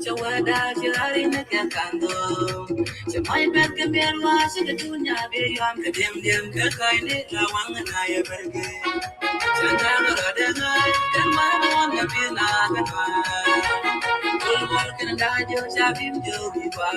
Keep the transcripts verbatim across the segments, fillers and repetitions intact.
Cɛ wä daa ci ɣari ni kɛ kandho. Cɛ mɔc bɛt kɛ miɛr wa ci kɛ dunya bi yuan kɛ diɛm diɛm kɛ kɔc ni la waŋ na yɛ bɛr kɛ. Cɛ daa kɛ rɔ dee ŋa̱ kɛ ŋuan ŋuan kɛ pi na kɛ ŋuan. Kul kul kɛ daa jiɔ ca bim jiɔ bi kua.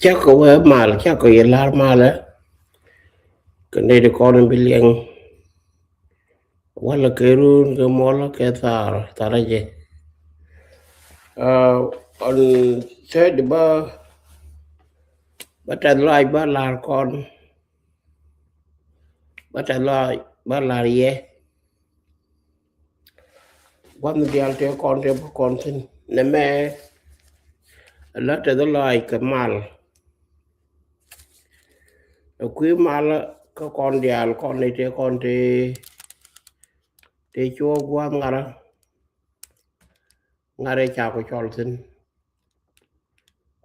Cakɔ wee mal, cakɔ yɛ lar malɛ. Kɛ nɛy ti kɔn bi liɛŋ. Walɛ kɛ run kɛ mɔlɔ kɛ thar, tharɛ jɛ. Ɔn third ba, ba tɛth lɔac ba lar kɔn. Ba tɛth lɔac ba lar yɛ. Gua̱th diaal tëë kɔn tëë bä kɔn thi̱n. Nɛmɛ la tɛth lɔac kɛ mal. Ɛ kui̱ mal kä kɔn diaal kɔn ni tëë kɔn tëë, tëë cuɔ gua̱th ŋarä. Ŋarä ca ku cɔl thi̱n.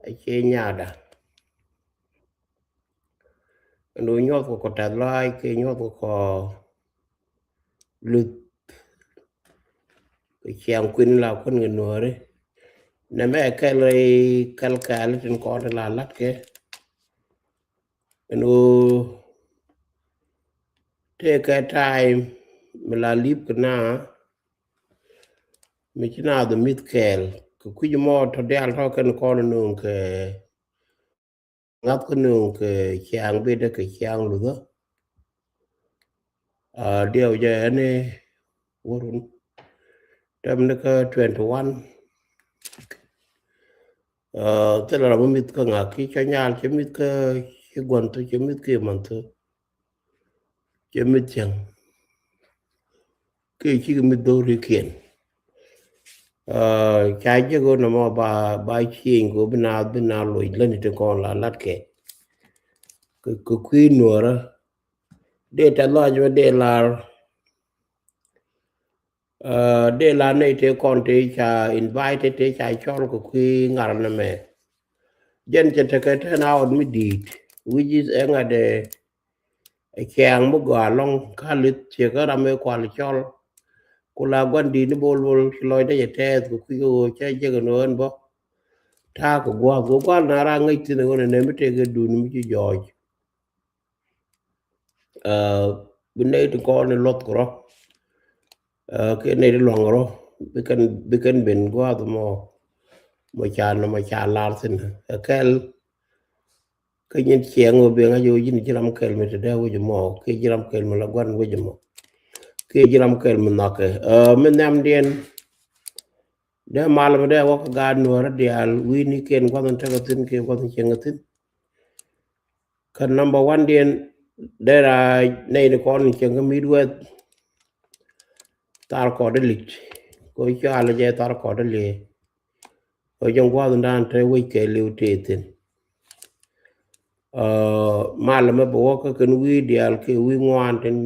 Ɛ cie nyada. Ɛn ɣöö nyuɔth kɔ kɔ tɛth lɔaac kɛ nyuɔth kɔ kɔ luth. Kɛ ciaŋ kui̱n la kuän kɛ nuääri. Nɛmɛ kɛl rɛy kɛl kɛɛl tin kɔn ti la latkɛ. Ɛn ɣöö tëëkɛ ta̱a̱ mi la li̱p kɛ na mi ci naath ɛ mi̱th kɛɛl kɛ kui̱c mɔ tɔ diaal tɔ kɛn kɔn nööŋ kɛ ŋa̱th kä nööŋ kɛ ciaŋ bitdä kɛ ciaŋ luthä. Diɛw jɛ ɛn i̱ wurun tɛm ni kä twenty one. Thilɛ ram mi mi̱th kä ŋa̱k ki cɔ nyal cɛ mi̱th kä ci gua̱n thok cɛ mi̱th kä iman thok cɛ mi̱th cäŋ. Kɛ cikɛ mi dhori kiɛn. Ca jek ɣöö nɔmɔ ba, ba cieny kɛ ɣöö bi na, bi na loc läni ti kɔn la lat kɛ. Kɛ, kɛ kui̱ nuɔrä. Dee tɛ lɔc mɛ dee lar. Dee lar nɛy tëë kɔn tëë ca invite tëë ca cɔl kɛ kui̱ ŋar nɛmɛ. Jɛn cɛ tekɛ turn out mi di̱i̱t. Which is ɛŋa dee Ɛ ciaŋ mi gɔaa ɛlɔ̱ŋ ka li̱th ciɛ kä ram ëë kual cɔl. Ku la gua̱n di̱t ni bol bol ci lɔcdä cɛ tɛɛth kɛ kui̱ kä ɣöö cä jek ɛn ɣöö ɛn bä. Ta̱a̱ kɛ gua̱a̱th kɛ gua̱a̱th na raar ŋäc thi̱n ɛ ɣöö nɛ nɛ mi tëëk ɛ duun mi ci jɔɔc. Bi nɛy ti kɔn ni luɔth kɛ rɔ. Kɛ nɛy ti luaŋ kɛ rɔ bi kɛn, bi kɛn ben gua̱a̱th mɔ. Mɔ ca nɔ mɔ ca lar thi̱n ɛ kɛl. Kä nyin ciɛŋ wä biɛŋ a jɛ wä ji̱n ji̱ ram kɛl mi te dee wä jɛ mɔ kiɛ ji̱ ram kɛl mi la gua̱n wä jɛ mɔ kiɛ ji̱ ram kɛl mi nhɔkɛ. Mi nhiamdiɛn dee mal mi dee wä kä gaat nuɔ̱ɔ̱rä diaal wi̱i̱ni kiɛn gua̱th in tekɛ thi̱n kiɛ gua̱th in cieŋ kɛ thi̱n. Kä number one diɛn dee ra nɛy ni kɔn in cieŋ kä Midwest. Thar kɔt dee li̱c kɛ wä cɔal jɛ thar kɔt dee li̱c. Ɔ jɛn gua̱a̱th in dan te wec kɛ liw tëë thi̱n. Mal ɛmɛ bɛ wä kä kɛn wi̱i̱ diaal kɛ wi̱i̱ ŋuan tin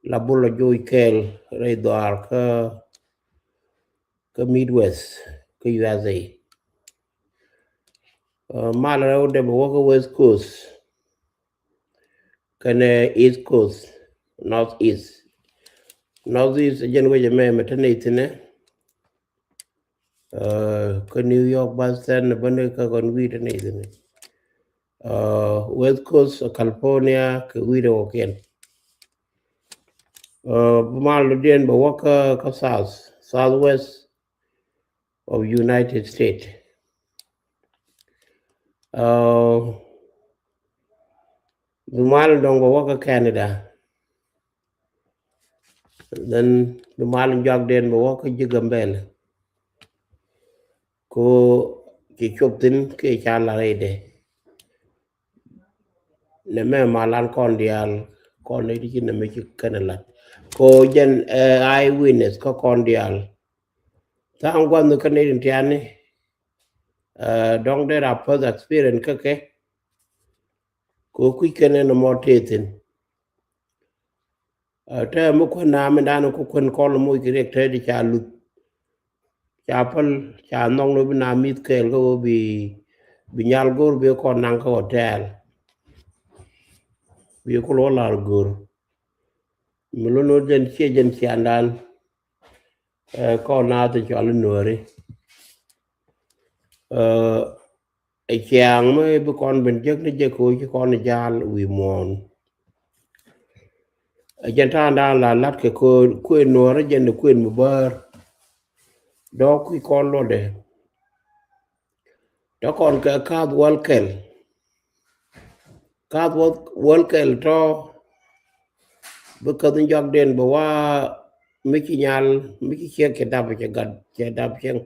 la bul la joc kɛɛl rɛy dhɔaar kä, kä Midwest kä U S A. Mal rɛw dee bɛ wä kä West Coast kɛnɛ East Coast, North East. North East jɛn wec ɛmɛ mɛ te nɛy thi̱nɛ. Kä New York, Boston bäni kä kɔn wi̱i̱ te nɛy thi̱nɛ. West Coast, California kɛ wi̱i̱ te kɔkiɛn. Bi mal dɔ̱diɛn bɛ wä kä, kä south, southwest of United States. Bi mal dɔ̱ŋ bɛ wä kä Canada. Then bi mal jɔakdiɛn bɛ wä kä ji̱ Gambɛl. Ko ci cop thi̱n kiɛ ca la rɛydɛ. Nɛ mɛ malan kɔn diaal, kɔn ni ti ci nɛ mɛ ci kɛn lat. Ko jɛn ɛ eye witness kä kɔn diaal. Tha̱a̱ŋ gua̱n ni kä ni tin tiani. Dɔ̱ŋ dee ra first experience kä kɛ. Ko kui̱ kɛn ɛn mɔ tëë thi̱n. Tɛ mi kuän na mi dan ku kuän kɔl moc ki riɛk tɛ di ca luth. Ca päl ca nhɔk ni bi na mi̱th kɛɛl kä ɣöö bi, bi nyal go̱r bi kɔn naŋ kä hotel. Bi ku lo̱ lar go̱r. Mi lo̱ no̱r jɛn ciɛ jɛn ciandan. Kɔn na thi cɔl inuɔri. Ɛ ciaŋ mi bi kɔn ben jek ni jek ko ci kɔn jal wi̱i̱ muɔ̱ɔ̱n. Ɛ jɛn ta̱a̱ da̱a̱n la lat kɛ ko kuën nuɔ̱ɔ̱rä jɛn ni kuën mi bäär. Dɔ̱k kui̱ kɔn luɔtdɛ. Tɔ kɔn kɛ ka̱th wäl kɛl. Ka̱th wäl kɛl tɔ bi käth in jɔakdiɛn bɛ wa mi ci nyal mi ci ciɛk cɛ dap cɛ gat cɛ dap cɛŋ.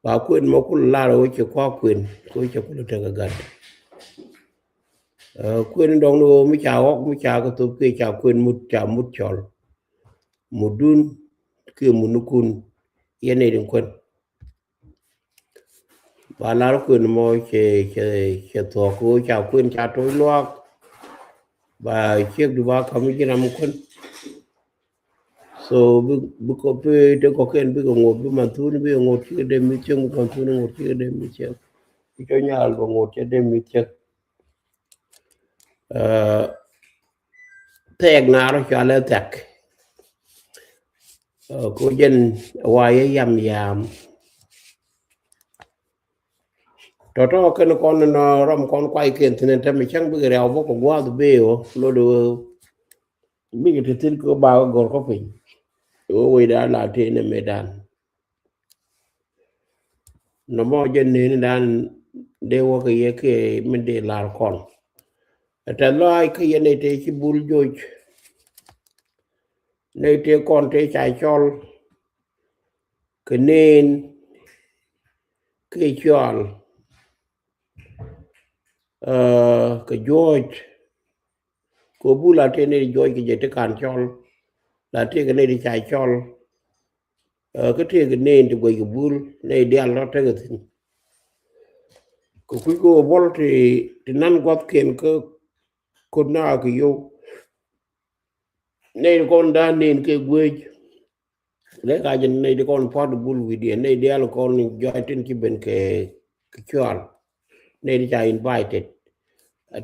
Ba kuën mɔ kul lar wä cɛ kua kuën ko cɛ kul tekɛ gat. Kuën dɔŋ ni wä mi ca ɣɔk mi ca kɛ thop kiɛ ca kuën mut ca mut cɔl. Mut dun kiɛ mut ni kun yɛn ni din kuën. Ba lar kuën mɔ cɛ cɛ cɛ thuɔk ko ca kuën ca toc luak. Ba ciek du ba kam ji̱ ram kuën. So bi bi kɔ bi te kɔ ken bi kɛ ŋot bi man thun bi kɛ ŋot cikɛ dem mi cieŋ bi man thun ŋot cikɛ dem mi cieŋ. Bi cɔ nyal bɛ ŋot cɛ dem mi cieŋ. Thɛɛk naar cɔalɛ thɛk. Ko jɛn wa yɛ yam yam. Tɔtɔ kɛn kɔn nɔ ram kɔn kuay ken thin tɛmɛ cäŋ bikɛ riaw bä kɛ guath bee wä lod wä. Bikɛ ti thin kɛ ba kɛ gɔr kɔ piny. Wä wecdan la tëë nɛ metdan. Nɔmɔ jɛ neni dan dee wä kɛ yɛ kɛ min dee lar kɔn. Tɛ lɔac kä yɛ nɛy tëë ci bul joc. Nɛy tëë kɔn tëë ca cɔl. Kɛ nen kɛ cɔal kɛ juɔc. Kɛ bul a tëë nɛy juɔc kɛ jɛ ti kan cɔl. La tëë kɛ nɛy ti ca cɔl. Kä tëë kɛ nen ti guɛc kɛ bul nɛy dial rɔ tekɛ thi̱n. Kɛ kui̱ kɛ wä buɔl ti nan guathkiɛn kä kot na kɛ yow. Nɛy ti kɔn da̱a̱n nen kɛ guec. Lɛ ka jɛ nɛy ti kɔn pua̱t bul wi̱diɛn nɛy diaal kɔn jɔac tin ci ben kɛ kɛ cual. Nɛy ti ca invited.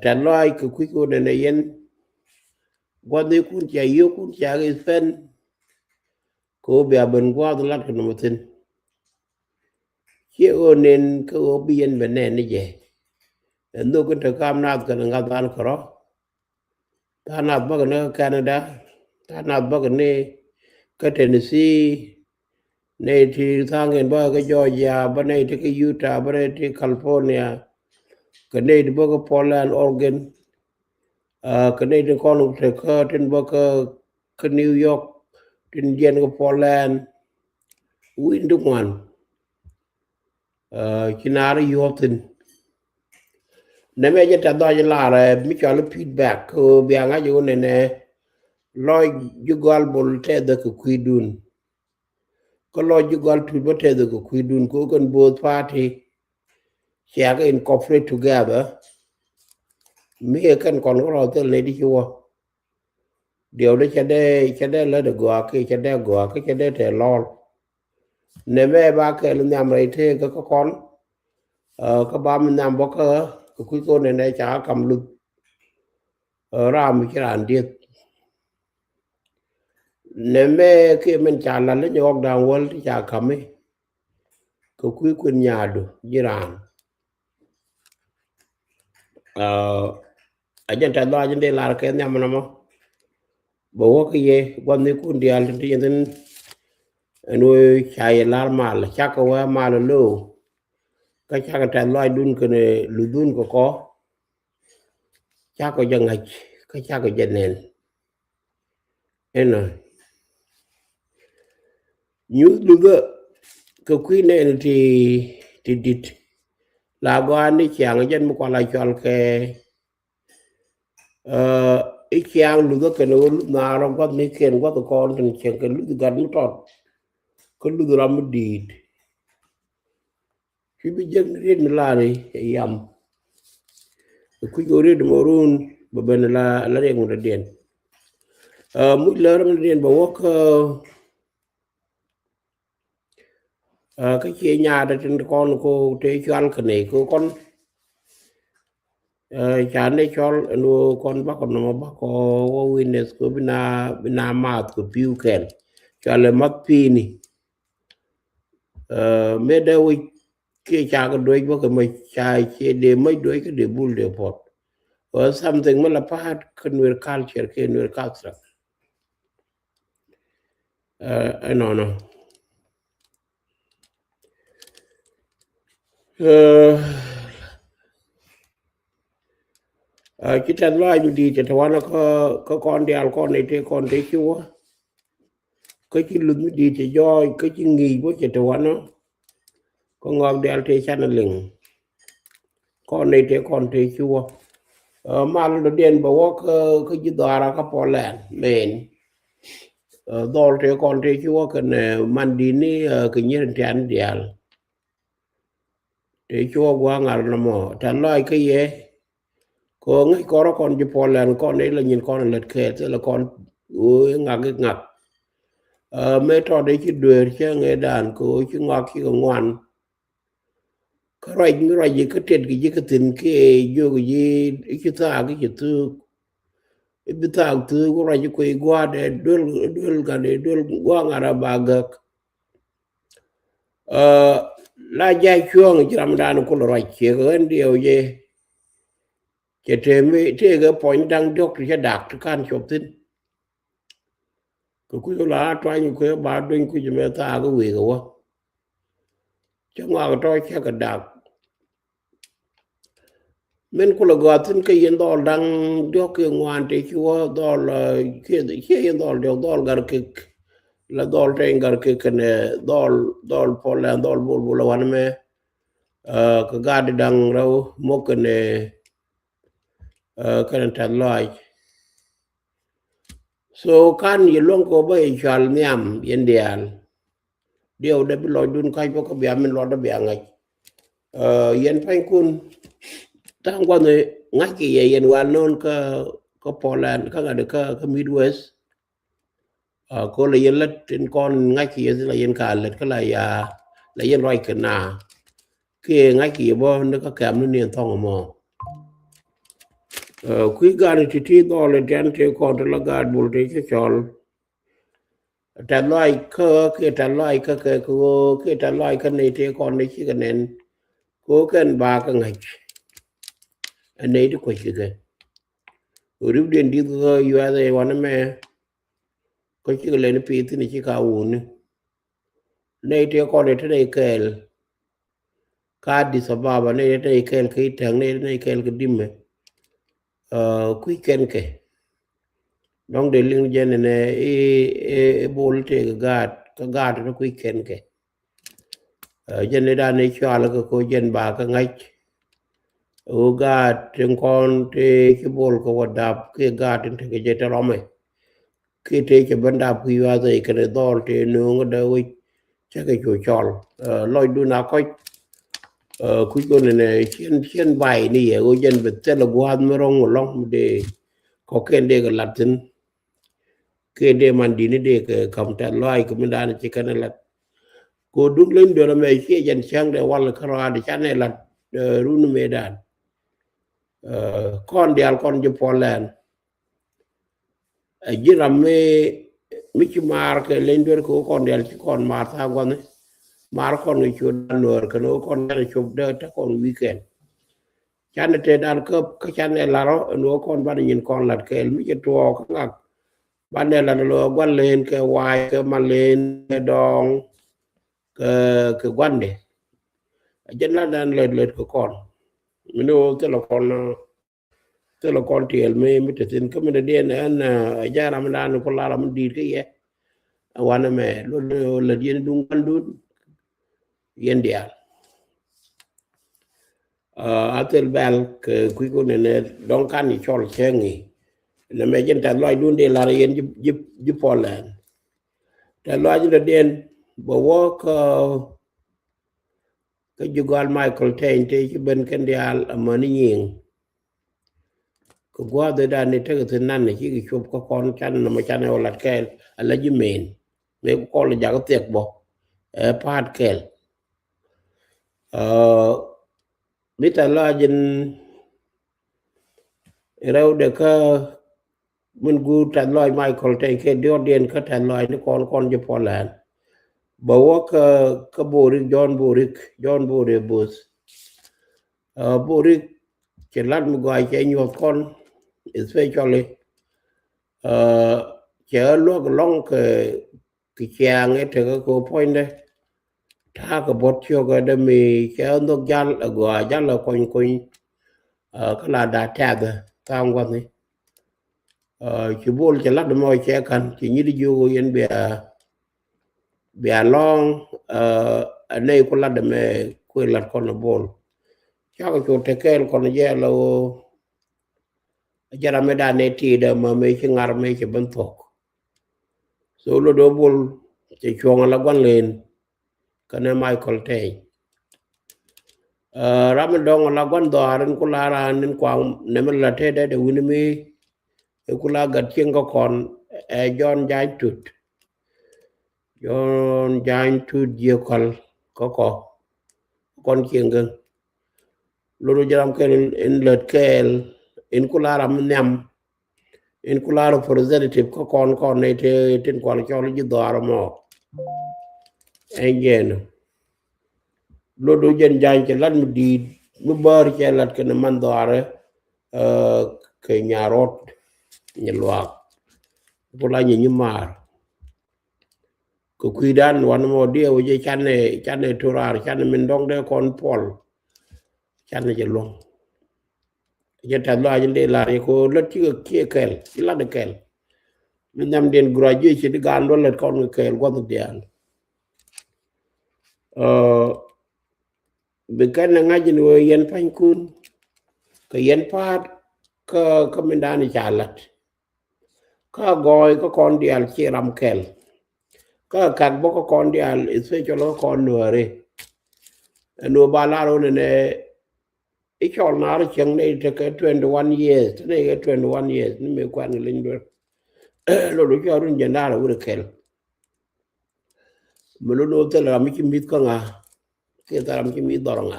Tɛ̈th lɔaac kɛ kui̱ kɛ wä nɛnɛ yɛn. Gua̱thnikun ca yio̱kun ca kɛ spend. Kɛ wä bia ben gua̱a̱th lat kɛ nɔmɔ thi̱n. Ciɛ ɣöö nen kä ɣöö bi yɛn bɛ nɛn ni jɛ. Ɛn nhök in te kam naath kɛn ŋa̱th an kärɔ. Tha̱a̱ŋ nath bäkɛ ni kä Canada, tha̱a̱ŋ nath bäkɛ ni kä Tennessee, nɛy ti tha̱a̱ŋ in bäkɛ kä Georgia, bä nɛy ti kä Utah, bä nɛy ti California, kɛ nɛy ti bäkɛ Portland, Oregon, kɛ nɛy ti kɔn tekä tin bäkɛ kä New York, tin jiɛn kä Portland, wi̱n ti ŋuan. Ci naar yuɔ̱p thi̱n. Nɛmɛ jɛ tɛ̈th dhɔac lar mi cɔal feedback kɛ ɣöö bia ŋa̱c ɣöö nɛnɛ lɔc ji̱ gɔal bol tɛth kɛ kui̱dun. Kä lɔc ji̱ gɔal tut bä tɛth kɛ kui̱dun kɛ ɣöö kɛn both party ciakɛ incorporate together. Mi ɛ kɛn kɔn kä rɔ thil nɛy di ci wä. Diɛw dee cɛ dee cɛ dee lät ɛ gɔaa kiɛ cɛ dee gɔaa kiɛ cɛ dee tɛɛ lɔɔl. Nɛmɛ ba kɛɛl nhiam rɛy tëëk kä kɔn. Kä ba mi nhiam bä kä kɛ kui̱ kɔn nɛnɛ ca kam luth. Ram mi ci raan dieth. Nɛmɛ kiɛ min ca lal ni nyɔɔk da̱a̱ŋ wäl ti ca kami. Kɛ kui̱ kuën nyaadu ji̱ raan. A jɛn tɛ̈th lɔaac in dee lar kɛ nhiam nɔmɔ. bɛ wä kä yɛ gua̱thnikun diaal tin ti yɛn thin. Ɛn wee ca yɛ lar mal cakɛ wee mal lo̱o̱. Kä cakɛ tɛth lɔaacdun kɛnɛ luthun kɛ kɔ. Cakɔ jɛ ŋa̱c kä cakɔ jɛ nɛn. Ɛnɔ nyuth luthä kɛ kui̱ nɛn ti ti dit. La gɔaa ni ciaŋ jɛn mi kual a cɔal kɛ i̱ ciaŋ luthä kɛnɛ ɣöö luth naar gua̱thnikiɛn gua̱th kɔn tin cieŋ kɛ luth gat mi tɔt. Kä luth ram mi di̱i̱t. Ci bi jek ni riet mi lar i̱ yam. Kui̱ kɛ riet mɔ run bɛ ben la la riek mi dɔ̱diɛn. Muc lär mi dɔ̱diɛn bɛ wä kä kä cie nyaat tin kɔn ko te cual kä ney ko kɔn. Ca ne cɔl ɛn wä kɔn bakɔ nɔmɔ bakɔ wä witness ko bina bina math ko piu kɛn. Cual ɛ math pini. Mëë dee wi̱c kiɛ cakɛ duec bä kɛ mec ca cie dee mec duec kä dee bul dee puɔt. Ɛ something mi la pa̱a̱t kä Nuer culture kiɛ Nuer culture. Ɛnɔnɔ ci tɛth lɔac mi di̱i̱t cɛ te wanɛ kä kɔn diaal kɔn ney te kɔn te ci wä. Kä ci luth mi di̱i̱t cɛ jɔɔc kä ci ŋi̱i̱c bä cɛ te wanɔ. Kä ŋɔak diaal te canɛ liŋ. Kɔn ney te kɔn te ci wä. Mal dɔ̱diɛn bɛ wä kä ji̱ dhɔaara kä Poland mɛn. Dhɔl te kɔn te ci wä kɛn man di̱t ni kɛ nyier in tian diaal. Te ci wä gua̱a̱ ŋa̱r nɔmɔ tɛth lɔac kä yɛ. Kɛ ŋäc kɔrä kɔn ji̱ Poland kɔn i̱ la nyin kɔn lät kɛɛth i̱ la kɔn ɣöö i̱ ŋak i̱ ŋak. Mëë tɔt i̱ ci dueer cä ŋëëdan kɛ ɣöö ci ŋɔak ci kɛ ŋuan. Kä ruac mi ruac i̱ kä tet kɛ ji̱ kä thi̱n kiɛ jiök ji̱ i̱ ci thaak i̱ ci thuuk. I̱ bi thaak thuuk ruac i̱ kui̱ gua̱a̱dɛ duel duel gat i̱ duel gua̱a̱ ŋa̱r a ba gäk. La jay cuɔ̱ɔ̱ŋ ci ramdan kul ruac ciek ɣän diɛw jɛ. Cɛ tëë mi tëëkɛ puɔ̱ny da̱ŋ diɔ̱k ti cä dak ti ka̱n cop thi̱n. Kɛ kui̱ la tuany kui̱ ba duny kui̱ mɛ thaak wek wä. Cä ŋɔak tɔ cä kɛ dak. Min kulɛ gɔaa thi̱n kä yɛn dhɔl da̱ŋ diɔ̱k kiɛ ŋuan tëë ci wä dhɔl ciɛ yɛn dhɔl diɔ̱k dhɔl gar kek. La dhɔl tɛny gar kek kɛnɛ dhɔl dhɔl Poland dhɔl bol bol ɛ wanɛ mɛ. Kɛ gat di da̱ŋ rɛw mok kɛnɛ kɛnɛ tɛth lɔac. So kan yɛ luɔ̱ŋ kɛ wä bä yɛ cual nhiam yɛn diaal. Diɛw dee bi lɔcdun ka̱c bä kä bia min luɔt dee bia ŋäc. Yɛn pa̱nykun ta̱a̱ŋ gua̱n ŋa̱ckɛ yɛ yɛn wal no̱o̱n kä kä Poland kä ŋa̱t kä kä Midwest. Ko la yɛn lät tin kɔn ŋa̱ckɛ yɛ thin la yɛn ka lät kä la ya la yɛn ruac kɛ na. Kiɛ ŋa̱ckɛ yɛ bä ni kä kɛm ni ni thɔŋ mɔ. Kui̱ gat ni ti̱ti̱ dhɔl in tian tëë kɔn ti la gat bul tëë cä cɔl. Tɛth lɔac kä kiɛ tɛth lɔac kä kɛ kɛ ɣöö kiɛ tɛth lɔac kä nɛy tëë kɔn ni cikɛ nɛn. Kɛ ɣöö kɛn ba kä ŋäc. Ɛ nɛy ti kuec kɛ kɛ. Ripdiɛn di̱th kä U S A wanɛ mɛ. Kä cikɛ lɛni pi̱i̱th thi̱n ci ka wuni. Nɛy tëë kɔn ni te nɛy kɛɛl. Ka Addis Ababa nɛy te nɛy kɛɛl kä Itɛŋ nɛy te nɛy kɛɛl kä Dimɛ. Kui̱ kɛn kɛ. Dɔ̱ŋ dee liŋ jɛn nɛ i̱ bol tëë kɛ gaat kä gaat te kui̱ kɛn kɛ. Jɛn ni dan i̱ cual kɛ ko jɛn ba kä ŋa̱c. Ɣöö gaat tin kɔn tëë ci bol kɛ wä dap kiɛ gaat tin tekɛ jɛ te rɔmɛ. Kiɛ tëë cɛ ben dap ki yuath ɛ kɛnɛ dhɔl tëë nööŋ dee wec cä kɛ cu cɔl. Lɔcdun a kɔc. Kuc kɔn nɛ ciɛn ciɛn bay ni yɛ ɣöö jɛn bɛ thil ɛ gua̱a̱th mi rɔ̱ŋ ɛlɔ̱ŋ mi dee kɔkiɛn dee kɛ lat thi̱n. Kiɛ dee man di̱t ni dee kɛ ka̱m tɛth lɔaac kɛ mi dan ci kɛn ɛ lat. Ko duŋ len duel ɛmɛ ciɛ jɛn cäŋ dee wal kä rɔaadi canɛ lat run mëëdan. Kɔn diaal kɔn ji̱ puɔl lɛn. Ɛ ji̱ ram mi mi ci maar kɛ leny duer kɛ wä kɔn dial ci kɔn maar thaak gua̱ni. Maar kɔn kɛ ciöt dan nuäär kɛn wä kɔn dial cop dee te kɔn weekend. Canɛ te dan käp kä canɛ lar ɔ ɛn wä kɔn banɛ nyin kɔn lat kɛɛl mi cɛ tuɔɔk kä ŋak. Banɛ la ni lo guan len kɛ wac kɛ ma len kɛ dɔŋ kɛ kɛ guandɛ. A jɛn la dan lɛt lɛt kɛ kɔn. Mi ni wä thilɛ kɔn thilɛ kɔn tiɛl mi mi te thin kä mi dee diɛn ɛn a jɛn ram dan ku la ram dit kä yɛ. A wanɛ mɛ lo lɛ diɛn duŋ guandun yɛn dial. A thil bɛl kɛ kui̱ kun nɛ dɔŋ kan i̱ cɔl cɛŋ i̱ nɛ mɛ jɛn tɛth lɔcdun dee lar yɛn ji̱ pɔlɛn. Tɛth lɔcdun dee diɛn bɛ wä kä kä ji̱ gɔal Michael Teny te ci ben kɛn diaal amäni nyiŋ. Kɛ gua̱a̱th ëë dan ni tekɛ thi̱n nan ni cikɛ cop kä kɔn can nɔmɔ can ɛ wä lat kɛɛl ala ji̱ men mëë ku kɔl jakä thiɛk bɔ ɛ pa̱a̱t kɛɛl. Mi tɛth lɔac in rɛwdɛ kä min guur tɛth lɔac Michael Teny kɛ diɔt diɛn kä tɛth lɔac ni kɔn kɔn ji̱ pɔlɛn. Bɛ wä kä kä Borik, John Borik, John Borik Booth. Borik cɛ lat mi gɔaa cɛ nyuɔth kɔn especially cɛ luäk lɔŋ kɛ kɛ ciaŋ ɛ tekɛ kɛ puɔ̱nydɛ. Ta̱a̱ kɛ buɔ̱t ciökɛ dee mi cɛ nhök jal ɛ gɔaa jal ɛ kony kony. Kä la da̱a̱ tɛ̈th tha̱a̱ŋ gua̱thni. Ci bol cɛ lat mɔ cɛ ka̱n ci nyit jiök yɛn bia bia lɔ̱ŋ. Ɛ nɛy ku lat mɛ kuëë lat kɔn bol. Cakɛ cu tekɛɛl kɔn jɛ la ɣöö jɛ ram mi da̱a̱ nɛ ti̱i̱dɛ mɛ mɛ ci ŋar mɛ ci ben thuɔ̱k. So lot dee bol cɛ cuɔ̱ŋ ala gua̱n len kɛnɛ Michael Teny. Ram mi dɔ̱ŋ ala gua̱n dhɔaar in ku la raan in kuaŋ nɛmɛ la tetdɛ dee wi̱ni mi in ku la gat cieŋ kä kɔn ɛ John Jany Tut. John Jany Tut jiɛ kɔl kä kɔ kɔn cieŋ gäŋ. Lot jɛ ram kɛn in lät kɛɛl in ku la ram mi nhiam in ku la representative kä kɔn kɔn nɛ te tin kual cɔl ji̱ dhɔaar mɔ. Ɛn jɛn lot jɛn Jany cɛ lat mi di̱i̱t mi bäär cɛ lat kɛn man dhɔaarɛ kɛ Nyarɔt Nyaluak. Ku la nyi nyi maar kɛ kui̱dan wan mɔ diɛ wä jɛ canɛ canɛ turar canɛ min dɔŋ dee kɔn puɔl. Canɛ jɛ luɔ̱ŋ jɛ tɛth lɔac in dee lar yɛ ko lät cikɛ kiɛ kɛl ci lat kɛl. Mi nhiam diɛn graduation di gaan duɔl lät kɔn kɛ kɛl gua̱th diaal. Bi kɛn ɛ ŋa̱c in wee yɛn panykun kɛ yɛn pa̱a̱t kä kä mindan i̱ ca la̱t. Kä gɔɔy kä kɔn diaal ci ram kɛl. Kä kak bä kä kɔn diaal especially kä kɔn nuääri. Ɛn wee ba lar wä nɛnɛ i̱ cɔl naar cieŋ nɛy tekɛ twenty one years te nɛy kɛ twenty one years ni mëë kuan kɛ leny duer. Lot wä cɔl run jɛn daar wä kɛl. Mi lot ni wä thil ram mi ci mi̱th kä ŋa kiɛ thil ram mi ci mi̱th dhɔr ŋa.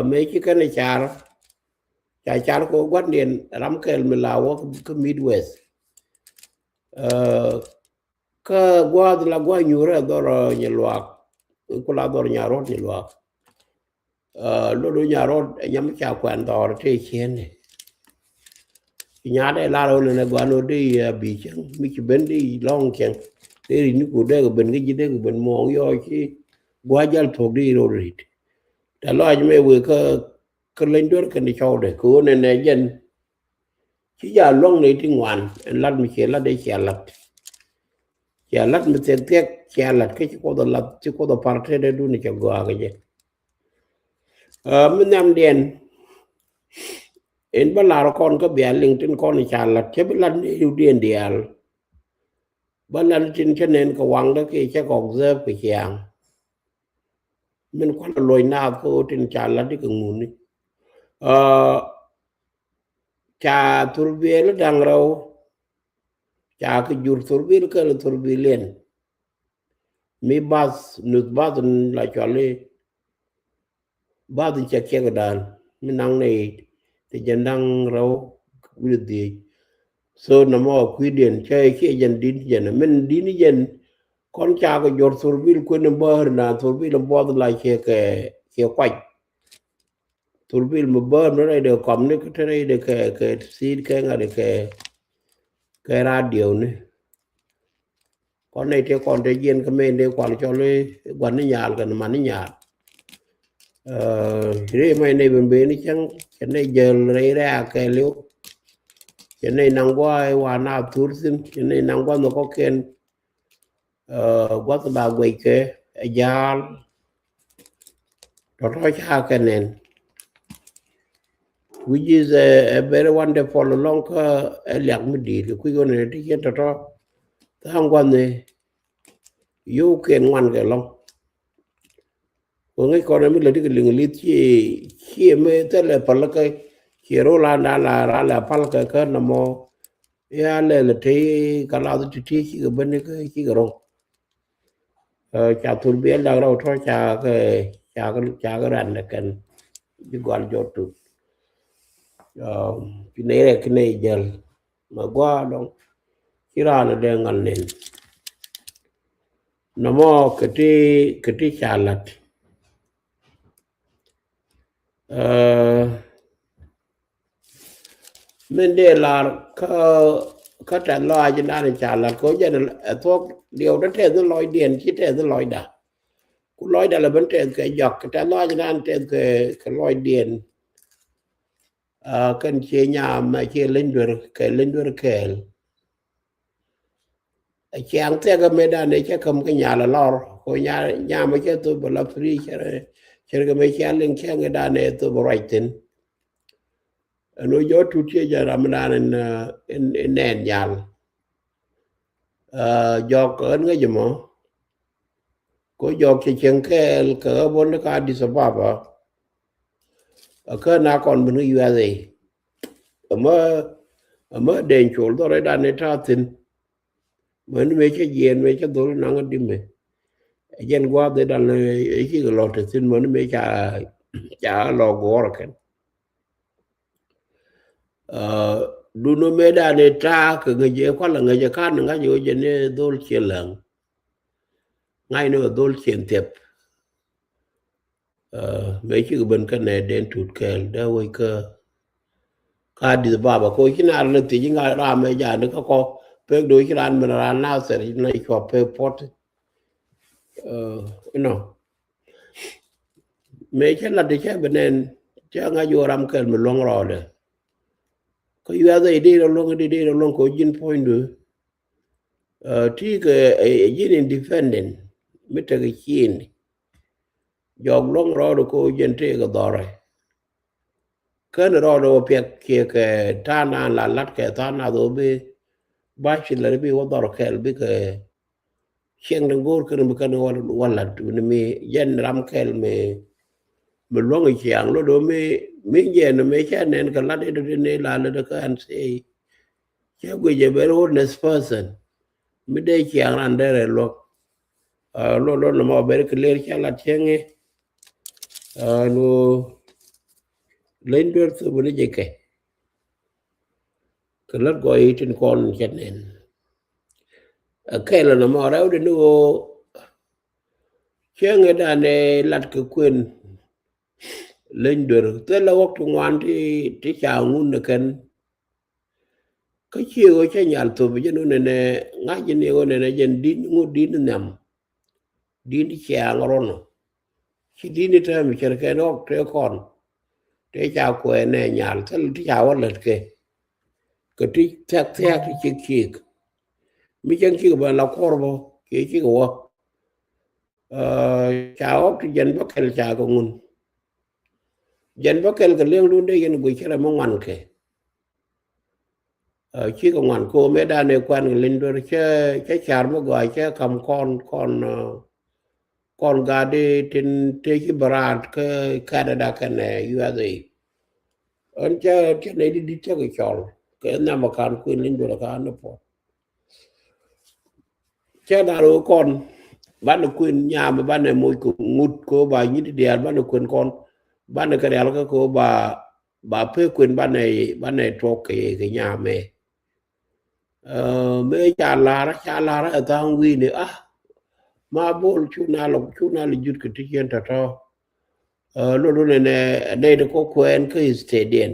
Mëë ci kɛn ɛ car ca car kɛ wä gua̱ndiɛn ram kɛl mi la wä kä Midwest. Kä gua̱a̱th la gua̱a̱th nyuurɛ dhɔr Nyaluak ku la dhɔr Nyarɔt Nyaluak. Lot wä Nyarɔt ɛ nyam ca kuɛn dhɔr te cieni. Nyaat ɛ lar wä nɛnɛ gua̱n wä dee yɛ bi cieŋ mi ci ben dee lɔ̱ŋ cieŋ. Dee ri̱c ni ku dee kɛ ben kä ji̱ dee kɛ ben muɔɔŋ yɔɔ ci gua̱a̱th jal thuɔ̱k dee rot ri̱t. Tɛth lɔac mɛ wee kä kä leny duer kɛn cɔwdɛ kɛ wä nɛnɛ jɛn. Ci jaa luɔ̱ŋ nɛy ti ŋuan ɛn lat mi ciɛ lat dee cia lat. Cia lat mi thiɛk thiɛk cia lat kä ci Kuoth ɛ lat ci Kuoth ɛ par tetdɛ duni cɛ gɔaa kɛ jɛ. Mi nhiamdiɛn in bä lar kɔn kä bia liŋ tin kɔn ca lat cä bi lat ni riwdiɛn diaal. Bä lat ni tin cä nɛn kɛ waŋdä kiɛ cä kɛ observe kɛ ciaŋ. Min kualɛ loc naath kä ɣöö tin ca lat di kɛ ŋuni. Ca thurbiɛl da̱ŋ rɛw ca kɛ jur thurbil kɛl thurbil in. Mi bath nuth bath in la cuali bath in cɛ kiɛk dan mi naŋ nɛy ti jɛn da̱ŋ rɛw wi̱cdɛ dhiec. So nɔmɔ kui̱diɛn cɛ ciɛ jɛn di̱t jɛn min di̱t ni jɛn kɔn ca kɛ jur thurbil kuën in bäär dan thurbil in buɔth la ciɛ kɛ ciɛ kuac. Thurbil mi bäär mi rɛy de kɔm ni kä te rɛy de kɛ kɛ si̱i̱t kɛ ŋa̱t de kɛ kɛ radio ni. Kɔn nɛy tëë kɔn tëë jiɛn kä mɛn dee kual cɔl i̱ gua̱n ni nyaal kɛn man ni nyaal. Ri mɛn nɛy ben ben ni cäŋ, cɛ nɛy jäl rɛy rɛ̈ɛ̈k kɛɛliw. Cɛ nɛy naŋ gua̱a̱ i̱ wa na thur thi̱n, cɛ nɛy naŋ gua̱a̱ nhɔk kɔ̱kiɛn. Gua̱th ba guɛc kɛ ɛ ja̱a̱l. Tɔ̱tɔ̱ ca kɛ nɛn, which is a, a very wonderful lɔŋ kä ɛ liak mi di̱i̱t kɛ kui̱ ɣän ɛ ti cien tɔ̱tɔ̱. Tha̱a̱ŋ gua̱thni yio̱w kɛn ŋuan kɛ lɔŋ. Kɛ ŋäc kɔn ɛ mi lät ikɛ liŋ li̱th cie, cie mi thilɛ päl kä cie ro̱l an dan la ran lɛ päl kɛ kä nɔmɔ. Ya lɛ lɛ tey kalath ti ti cikɛ ben ni kä cikɛ ro̱ŋ. Ca thur biɛl dak rɛw tɔ ca kɛ, ca kɛ, ca kɛ ran dɛ kɛn. Ji̱ gɔal jɔt tut. Ci ney rɛ ki ney jäl ma gua̱a̱ dɔŋ. Ci ran dɛ ŋal nen. Nɔmɔ kɛ ti, kɛ ti ca lat. Min dee lar kä, kä tɛth lɔac indan ca lat kɛ jɛn ɛ thuɔk diɛw dee tɛth ni lɔcdiɛn ci tɛth ni lɔcda. Ku lɔcda la ben tɛth kɛ jɔak kɛ tɛth lɔac indan tɛth kɛ, kɛ lɔcdiɛn. Kɛn cie nyam a cie leny duer kɛ leny duer kɛɛl. Ciaŋ thiɛk kä mëë danɛ cä käm kä nyal a lɔr ko nyam a cä thop a la free cɛ, cɛ kɛ mëë cia liŋ cä ŋɛ danɛ thop a ruac thin. Ɛn wä jɔt tut ciɛ jɛ ram dan in, in nɛn nyal. Jɔk ɣän ŋäc mɔ ko jɔk cɛ cieŋ kɛɛl kɛ ɣä bun ni ka Addis Ababa. Kä na kɔn bin kä U S A. Ɛmɛ, ɛmɛ den col dhɔr idan ni ta̱a̱ thin. Mäni mëë cä jiɛɛn mëë cä dhol naŋ dimɛ. Ɛ jɛn gua̱a̱th idan ni cikɛ lɔ te thin mäni mëë ca, ca lɔ guɔ̱ɔ̱r kɛn. Duno mëë dan ni ta̱a̱ kɛ ŋäc ɛ kual ɛ ŋäc ɛ kan ŋa̱c ɛ wä jɛ ni dhol ciɛ läŋ. Ŋa̱c ni wä dhol ciɛ thiɛp. Mëë cikɛ ben kä nɛ den tut kɛɛl dee wec kä, kä Addis Ababa ko ci nar ni thiec ŋa̱ ram mëë jani kä kɔ pek do ci ran ben ran Nasir ci na cua pek puɔt. Inɔ mëë cä lat cä ben nɛn cä ŋa̱c wä ram kɛɛl mi luɔ̱ŋ rɔɔdɛ. Kä U S A dee rɔ luɔ̱ŋ dee, dee rɔ luɔ̱ŋ ko ji̱n puɔ̱nydu. Ti kɛ ji̱n independent mi tekɛ cin. Jɔk luɔ̱ŋ rɔɔdɛ ko jɛn tëëkɛ dhɔrɛ. Kän rɔɔdɛ wä piɛk kiɛ kɛ ta̱a̱ naan la lat kɛ tha̱a̱ŋ nath wä bi bachelor bi wä dhɔr kɛl bikɛ cieŋ ni go̱o̱r kän bi kän wä lat ni mi jɛn ram kɛl mi, mi luɔ̱ŋ ciaŋ lot wä mi, mi jɛn mi cɛ nɛn kɛ lat in dot in la lät kɛ ɛn sey. Cɛ guic a very honest person. Mi dee ciaŋ ran derɛ luɔk. Luɔk luɔk nɔmɔ very clear cɛ lat cieŋ i̱. Ɛn ɣöö leny duer thop ni jɛ kɛ. Kɛ lät gɔɔy i̱ tin kɔn cɛ nɛn. Ɛ kɛl ɛn ɛmɔ rɛwdɛ ni ɣöö cieŋ i̱ danɛ lat kɛ kuën leny duer thilɛ wäk ti ŋuan ti, ti ca ŋun ni kɛn. Kä cië ɣöö cä nyal thop jɛn ɣöö nɛnɛ ŋa̱c jɛn i̱ ɣöö nɛnɛ jɛn di̱t ŋut di̱t nhiam. Di̱t ciaŋ rɔnɔ. Ci di̱t ni täämi cär kɛn ɣɔk tëë kɔn. Tëë ca kuɛɛnɛ nyal thil ti ca wä lät kɛ. Kɛ ti thiak thiak ti cik cik. Mi cäŋ cik bä la kuɔr bä kiɛ cik wä. Ca ɣɔk ti jɛn bä kɛl ca kɛ ŋun. Jɛn bä kɛl kɛ liɛŋdun dee yɛn guic cärɛ mi ŋuan kɛ. Cikɛ ŋuan ko mëë danɛ kuan kɛ liŋ duer cä, cä car mi gɔaa cä kam kɔn, kɔn, kɔn gat di tin tëë ci bɛ raat kä Canada kɛnɛ U S A. Ɣän cä, cä nɛy di di̱t cä kɛ cɔl kɛ nhamakan kuën liŋ duer ka ni puɔt. Cä da̱r ɣöö kɔn banɛ kuën nyam banɛ moc kɛ ŋut kɛ ɣöö ba nyi̱t diaal banɛ kuën kɔn banɛ kɛ rial kä kɛ ɣöö ba, ba pek kuën banɛ, banɛ tuɔk kɛ, kɛ nyam ɛ. Mëë ca lar, ca lar ɛ tha̱a̱ŋ wi̱i̱ni a ma bol cu na lɔ, cu na lɔ jut kɛ ti cien tɔ̱tɔ̱. Lolo nɛnɛ nɛy ti kɔ kuɛɛn kä stadium.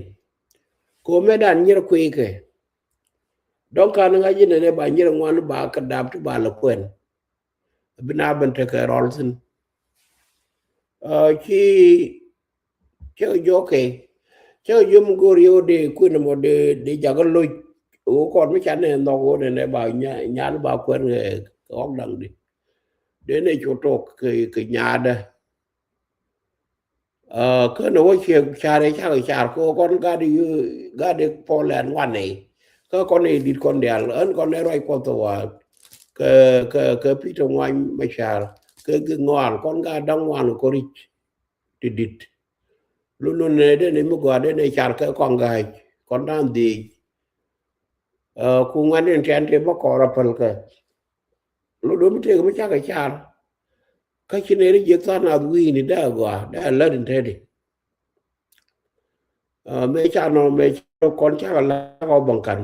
Ko mëë dan nyir kui̱ kɛ. Dɔ̱ŋ kan ŋa̱c inɛnɛ ba nyier ŋuan ba kɛ dap ti ba lɛ kuɛn. Bi na ben tekɛ rɔl thin. Ci cä jɔ kɛ cä jɔ mi go̱o̱r yɛ wä dee kuën mɔ dee jakä loc. Wä kɔn mi canɛ nhɔk wä nɛnɛ ba nyal ba kuɛn kɛ ɣɔk daŋ di. Dee nɛ cu tok kɛ nyaadä. Kä nɛ wä ciɛ car i̱ cakɛ car kɛ kɔn gat i̱ gat i̱ pɔl ɛn wanɛ i̱ kä kɔn i̱ dit kɔn dial ɛn kɔn i̱ ruac kuɔth wa kɛ kɛ kɛ Peter Ŋuany Macar kɛ gi ŋɔal kɔn gat daŋ wan kɔ ric ti dit. Lulu nɛ den i̱ mi gɔaa den i̱ car kɛ kɔn ga̱a̱c kɔn daŋ dhiec. Ku ŋuɛn in tiɛn ti bä kɔɔr a päl kɛ. Lulu mi tëëk mi cakɛ car. Kä ci neri jiɛk than nath wi̱i̱ni dee agɔaa dee alät in teti. Mëë ca nɔ mëë ca kɔn cakɛ la kɔ bäŋ kan.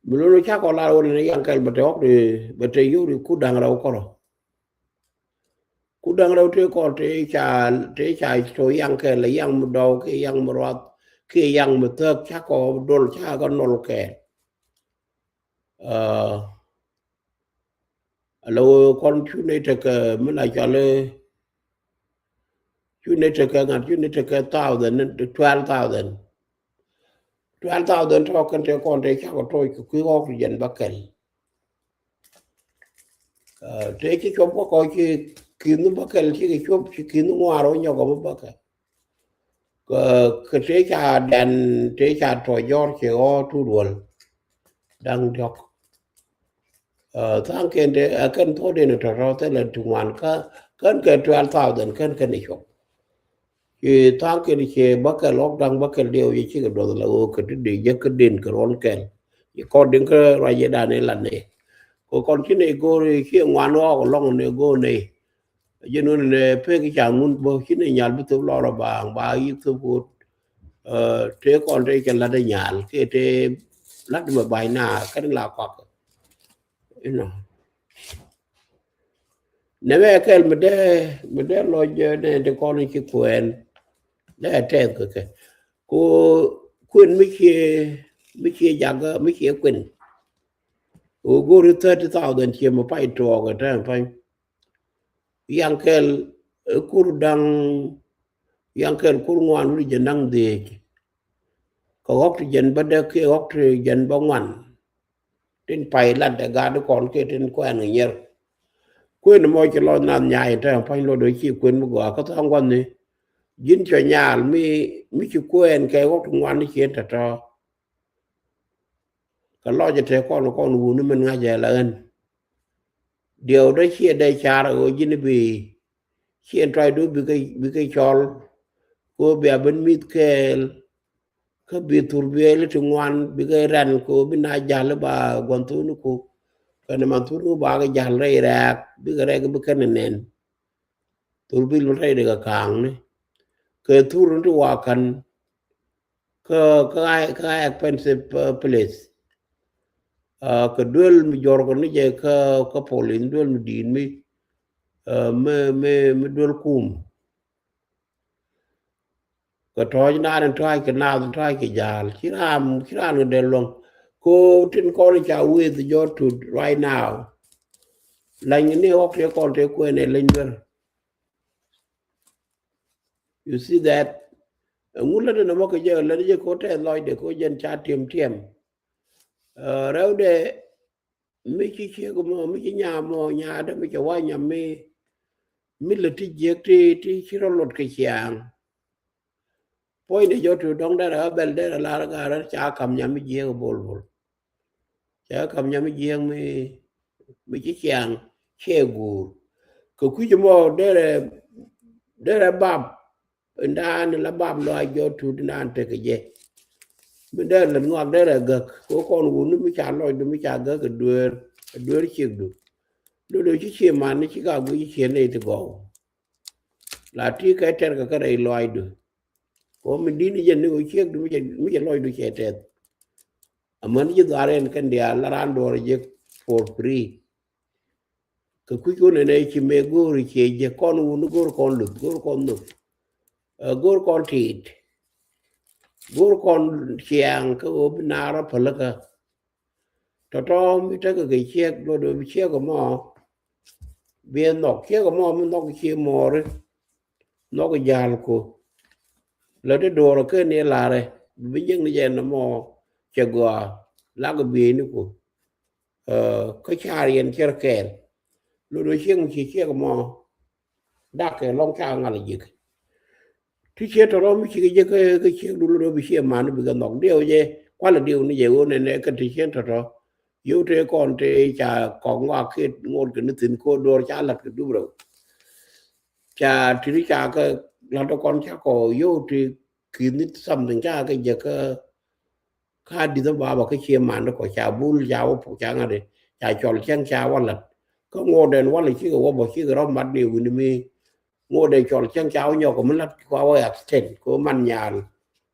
Mi lo̱n cakɔ lar wä ni yaŋ kɛl bɛ te ɣɔk di bɛ te yori ku daŋ rɛw kɔrɔ. Ku daŋ rɛw te kɔr te ca te ca to yaŋ kɛl yaŋ mi dɔw ki yaŋ mi ruath ki yaŋ mi thäk cakɔ dol cakɔ nol kɛl. Alo kɔn cu ni tekɛ mi la cɔli cu ni tekɛ ŋa̱t cu ni tekɛ thousand twelve thousand. Twelve thousand tɔ kɛn te kɔn te cakɔ toc kɛ kui̱ ɣɔk ti jɛn bäkɛl. Te ci cuɔp kä kɔ ci ki̱n bäkɛl ci kɛ cuɔp ci ki̱n ŋuaar wä nyɔk ɔ bäkɛl. Kɛ te ca dɛn te ca tɔ jɔr cɛ ɣɔ tu duɔl. Daŋ diɔk. Thaŋ kɛn te a kɛn thok den tɔtɔ thilɛ ti ŋuan kä kɛn kɛ twelve thousand kɛn kɛn i̱ cuɔp. Ci thaŋ kɛn cɛ bäkɛl ɣɔk daŋ bäkɛl diɛw ci cikɛ duɔth la ɣöö kɛ ti dee jäk kä den kɛ ruɔn kɛl. Ci kɔn den kä ruac yɛ dan i̱ lat nɛ kɛ kɔn ci nɛ go̱o̱r ci ŋuan ɣɔk lɔŋ nɛ go̱o̱r nɛ. Jɛ nuni nɛ pek ca ŋun bä ci nɛ nyal bi thop lɔrɔ baaŋ ba yik thop wot. Te kɔn te cɛ lat nyal kɛ te lat mɛ ba̱ny na kɛn la kɔak. Inɔ nɛ mɛ kɛl mi dee mi dee lɔc nɛ te kɔn ci kuɛn. Dee tɛth kɛ kɛ ko kuën mi cie mi cie jakä mi cie kuën. Ɣöö go̱ri thirty thousand cie mi pay tuɔɔk ɛ tɛn pany. Yaŋ kɛl kur daŋ yaŋ kɛl kur ŋuan wut jɛ naŋ dhiec. Kɛ ɣɔk ti jɛn bä däk kiɛ ɣɔk ti jɛn bä ŋuan. Tin pay lat dɛ gat kɔn kiɛ tin kuɛn kɛ nyier. Kuën mɔ ci lɔc nath nyaay in tɛn pany lɔ dee ci kuën mi gɔaa kä thaŋ gua̱n ni. Ji̱n cɔ nyaal mi mi ci kuɛn kɛ ɣɔk ti ŋuan ni ci in tɔtɔ. Kɛ lɔc ɛ te kɔn kɔn wuni min ŋa̱c ɛ la ɣän. Diɛw dee ciɛ dee car ɛ ɣöö ji̱n bi ciɛ tuacdu bikɛ bikɛ cɔl. Kɛ ɣöö bia ben mi̱th kɛɛl kä bi thur biɛɛli ti ŋuan bikɛ rɛn kɛ ɣöö bi na ja̱l ba gua̱n thurni ku. Kɛn man thurni ku ba kɛ ja̱l rɛy rɛɛk bikɛ rɛɛk bi kɛn nɛn. Thur bi lun rɛy dikɛ ka̱a̱ŋni kɛ thur ni ti wa ka̱n. Kä kä kä expensive place. Kɛ duel mi jɔr kɛ ni jɛ kä kä police duel mi di̱i̱t mi mi mi mi duel kum. Kɛ tɔ̱ɔ̱c naan in tɔ̱ɔ̱c kɛ naath in tɔ̱ɔ̱c kɛ ja̱a̱l ci raam ci raan kɛ dee luɔ̱ŋ. Ko tin kɔn ca weth jɔr tut right now. Lany ni ɣɔk tëë kɔn tëë kuɛn ɛ leny duer. You see that? Ɛŋu lät ɛn ɛmɔ kɛ jɛ lät jɛ ko tɛth lɔcdɛ ko jɛn ca tiɛm tiɛm. Rɛwdɛ mi ci ciek mɔ mi ci nyam mɔ nyaadɛ mi cɛ wa̱ nyam mi mi lät ti jiɛk ti ti ci rɔ lot kɛ ciaŋ. Puɔ̱nydɛ jɔt ti dɔ̱ŋ derɛ ɣä bɛl derɛ lar ɣä gat rɛl ca ka̱m nyam mi jiääk ɛ bol bol. Ca ka̱m nyam mi jiääk mi mi ci ciaŋ ciɛ guur. Kɛ kui̱c mɔ derɛ derɛ bap indan la bap lɔaac jɔt ti indan tekɛ jɛ. Mi derɛ lät ŋɔak derɛ gäk kɛ kɔn wuni mi ca lɔcdu mi ca gäk ɛ dueer ɛ dueer ciekdu. Dodo ci cie man ni ci ka guic ci ciɛ nɛy ti gɔw. La ti kɛ tɛr kɛ kɛ rɛy lɔaacdu. Kɔ mi di̱n jɛ ni ɣöö ciekdu mi cɛ lɔcdu cɛ tɛth. Amäni ji̱ dhuar ɛn kɛn diaal la raan duɔ̱ɔ̱r jek for free. Kɛ kui̱c kɔn ɛn ɛ ci mëë go̱o̱ri ciɛ jek kɔn wuni go̱o̱r kɔn luth go̱o̱r kɔn nhök. Go̱o̱r kɔn tiit. Go̱o̱r kɔn ciaŋ kä ɣöö bi naar rɔ pälikä. Tɔ̱tɔ̱ mi tekɛ kɛ ciek, luɔt ɣöö bi ciek ɛmɔ bi ɛ nhɔk. Ciek ɛmɔ mi nhɔk cie mɔɔri, nhɔk jäl ku. Lät i̱ do̱r ɛ ken i̱ larɛ, bi jiäkni jɛ nɔmɔ cɛ gɔaa, lak bieyni ku. Kä car yɛn cär kɛɛl. Lot ɣöö ciek mi ci ciek ɛmɔ dakɛ lɔŋ ca ŋal ji̱k. Ti ciek tɔ̱tɔ̱ mi ci kɛ jiäk kä ciek du, lot ɣöö bi ciek man bikɛ nhɔk. Diɛw jɛ, kualɛ diɛw ni jɛ ɣöö nɛnɛ kä ti ciek tɔ̱tɔ̱. Yio̱w tëë kɔn tëë ca kɔk ŋɔak kiɛ ŋot kɛ ni thi̱n ko̱r do̱r ca la̱t kɛ dup rɛw. Ca ti ti ca kɛ la̱t kɔn ca kɔ yio̱w ti ki̱n ni something ca kɛ jɛ kä Ka di̱th ɔ baba kä cie mandi kɔ ca bul ca wä puk ca ŋa̱t ca cɔl cäŋ ca wä la̱t. Kä ŋot ɛn walɛ cikɛ wä bä cikɛ rɔ mat ni wi̱ni mi. Ŋot ɛn cɔl cäŋ ca wä nyɔk kɛ mi la̱t kua wä extend kɛ wä man nyal.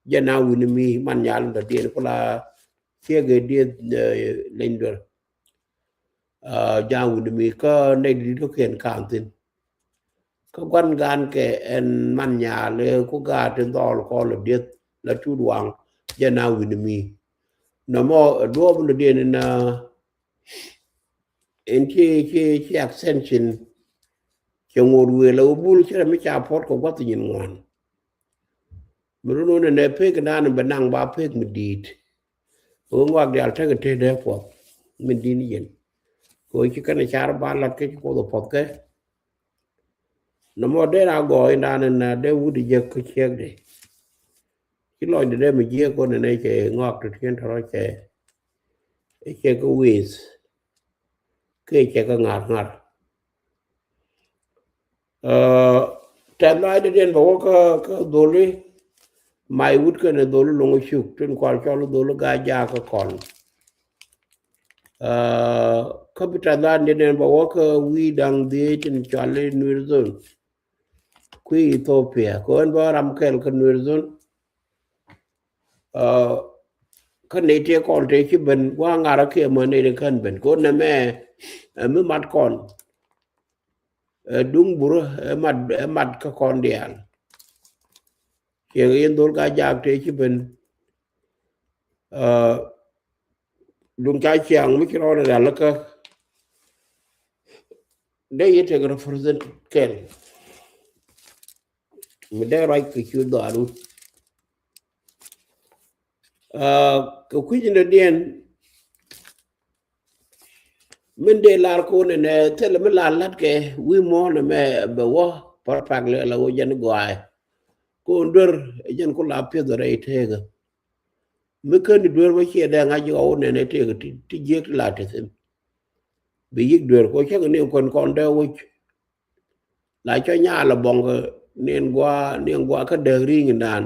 Jɛ na wi̱ni mi man nyal in dɔ̱diɛn kula ciek ɛ dieth leny duer. Ja̱a̱ŋ wi̱ni mi kä nɛy di̱t kä kiɛn ka̱n thi̱n. Kä gua̱n gan kɛ ɛn man nyal ɛ ku gaat tin dhɔl kɔn lɛ dieth la tut waŋ jɛ na wi̱ni mi. Nɔmɔ ɛ duɔ̱ɔ̱p ni diɛn in in ci ci ci extension. Cɛ ŋot wëë la wä bul ci rɛ mi ca puɔt kɛ gua̱th nyin ŋuan. Mi run wun ɛnɛ pek dan bɛ naŋ ba pek mi di̱i̱t. Kɛ ɣöö ŋɔak diaal tekɛ te dee puɔth min di̱i̱t ni yɛn. Kɛ ɣöö ci kɛn car ba lat kɛ ci puɔth ɛ puɔth kɛ. Nɔmɔ dee na gɔɔy in dan ɛn dee wut jiäk kä ciekdɛ. Ci lɔcdɛ dee mi jiäk kɔn ɛnɛ cɛ ŋɔak ti tiɛn tɔrɔ cɛ. Cɛ kɛ weth kɛ cɛ kɛ ŋa̱r ŋa̱r. Tɛth lɔaacdɛ diɛn bɛ wä kä dholi. May wut kɛnɛ dholi loŋ cuk tin kual cɔl dholi ga jakä kɔn. Kä bi tɛth lɔaacdɛ diɛn bɛ wä kä wi̱i̱ da̱ŋ dhiec tin cɔal i̱ Nuer Zone. Kui̱ Ethiopia kɛ ɣän bä ram kɛl kä Nuer Zone. Kä nɛy tëë kɔn tëë ci ben gua̱a̱ ŋa̱r kä kiɛ mä nɛy tëë kän ben kɛ ɣän nɛmɛ. Mi mat kɔn duŋ burä ɛ mat ɛ mat kä kɔn diaal. Ciɛ yen dhol ka jaak tëë ci ben. Duŋ ca ciaŋ mi ci rɔɔdɛ rial kä dee yɛ tek represent kɛl. Mi dee ruac kɛ cu dhɔaarun. Kɛ kui̱c in dɔ̱diɛn min dee lar ko̱n ɛnɛ thilɛ mi la la̱t kɛ wi̱i̱ muɔ̱ɔ̱n ɛmɛ bɛ wä pärpak lɛ la wä jɛn gɔaaɛ. Ko̱n duer jɛn ku la piɛth rɛy teekä. Mi ken duer wä ciɛ dee ŋa̱c ɣɔw nɛn ɛ tëëk ti jiäk ti la te thi̱n. Bi yi̱k duer kɛ cäŋ ni kuɛn kɔn dee wec. La cɔ nyaal ɛ bɔŋ kɛ nin gua nin gua kä dääk ri̱ŋ indan.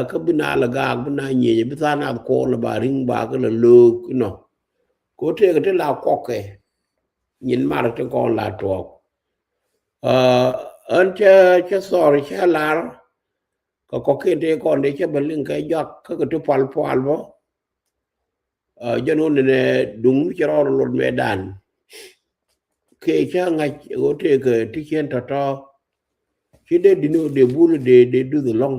Kä bi na lɛ gaak bi na nyiec bi tha̱a̱ŋ nath kuɔɔr lɛ ba ri̱ŋ ba kä lɛ lo̱o̱k inɔ. Kɛ tëëk ti la kuɔkɛ nyin mar ti kɔn la tuɔɔk. Ɣän cä cä thɔr cä lar kɛ kɔkiɛn tëë kɔn dee cä bä liŋ kɛ juak kä kɛ ti pual pual bä. Jɛn ɣöö nɛnɛ duŋ mi cɛ rɔɔd lot mɛtdan. Kɛ cä ŋa̱c ɣöö tëëkɛ ti cien tɔ̱tɔ̱. Ci dee di̱n ɣöö dee bul dee dee duth ɛlɔ̱ŋ.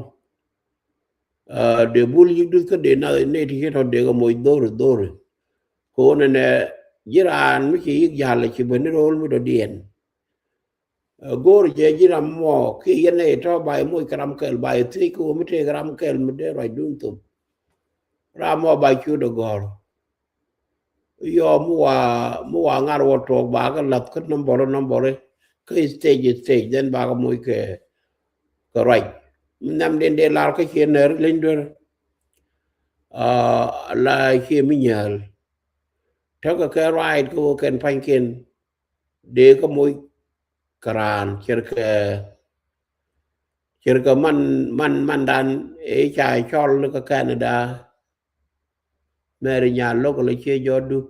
Dee bul yi̱k duth kä dee nath nɛy ti cien tɔ̱ dee kɛ moc dhori dhori. Kɛ ɣöö nɛnɛ ji̱ raan mi ci yi̱k ja̱l ci ben ni ro̱o̱l mi dɔ̱diɛn. Go̱o̱r jɛ ji̱ ram mɔ kiɛ yɛn ɛ tɔ̱ ba yɛ moc kɛ ram kɛl ba yɛ thiec kɛ ɣöö mi tëëk ram kɛl mi dee ruacdun thom. Ram mɔ ba ciötdɛ gɔ̱r. Yɔ mi wa mi wa ŋa̱r wä tuɔɔk ba kɛ la̱th kä nambɔri nambɔri kä stage stage then ba kɛ moc kɛ kɛ ruac. Mi nhiamdiɛn dee lar kä ciɛ nɛr leny duer. La ciɛ mi nyääl. Tekɛ kɛ ruac kä ɣöö kɛn pa̱nykiɛn dee kä moc kɛ raan cɛ rikɛ cɛ rikɛ man man mandan ëë ca cɔl ni kä Canada. Mɛri nyan lo̱k lɛ ciɛ jɔt dup.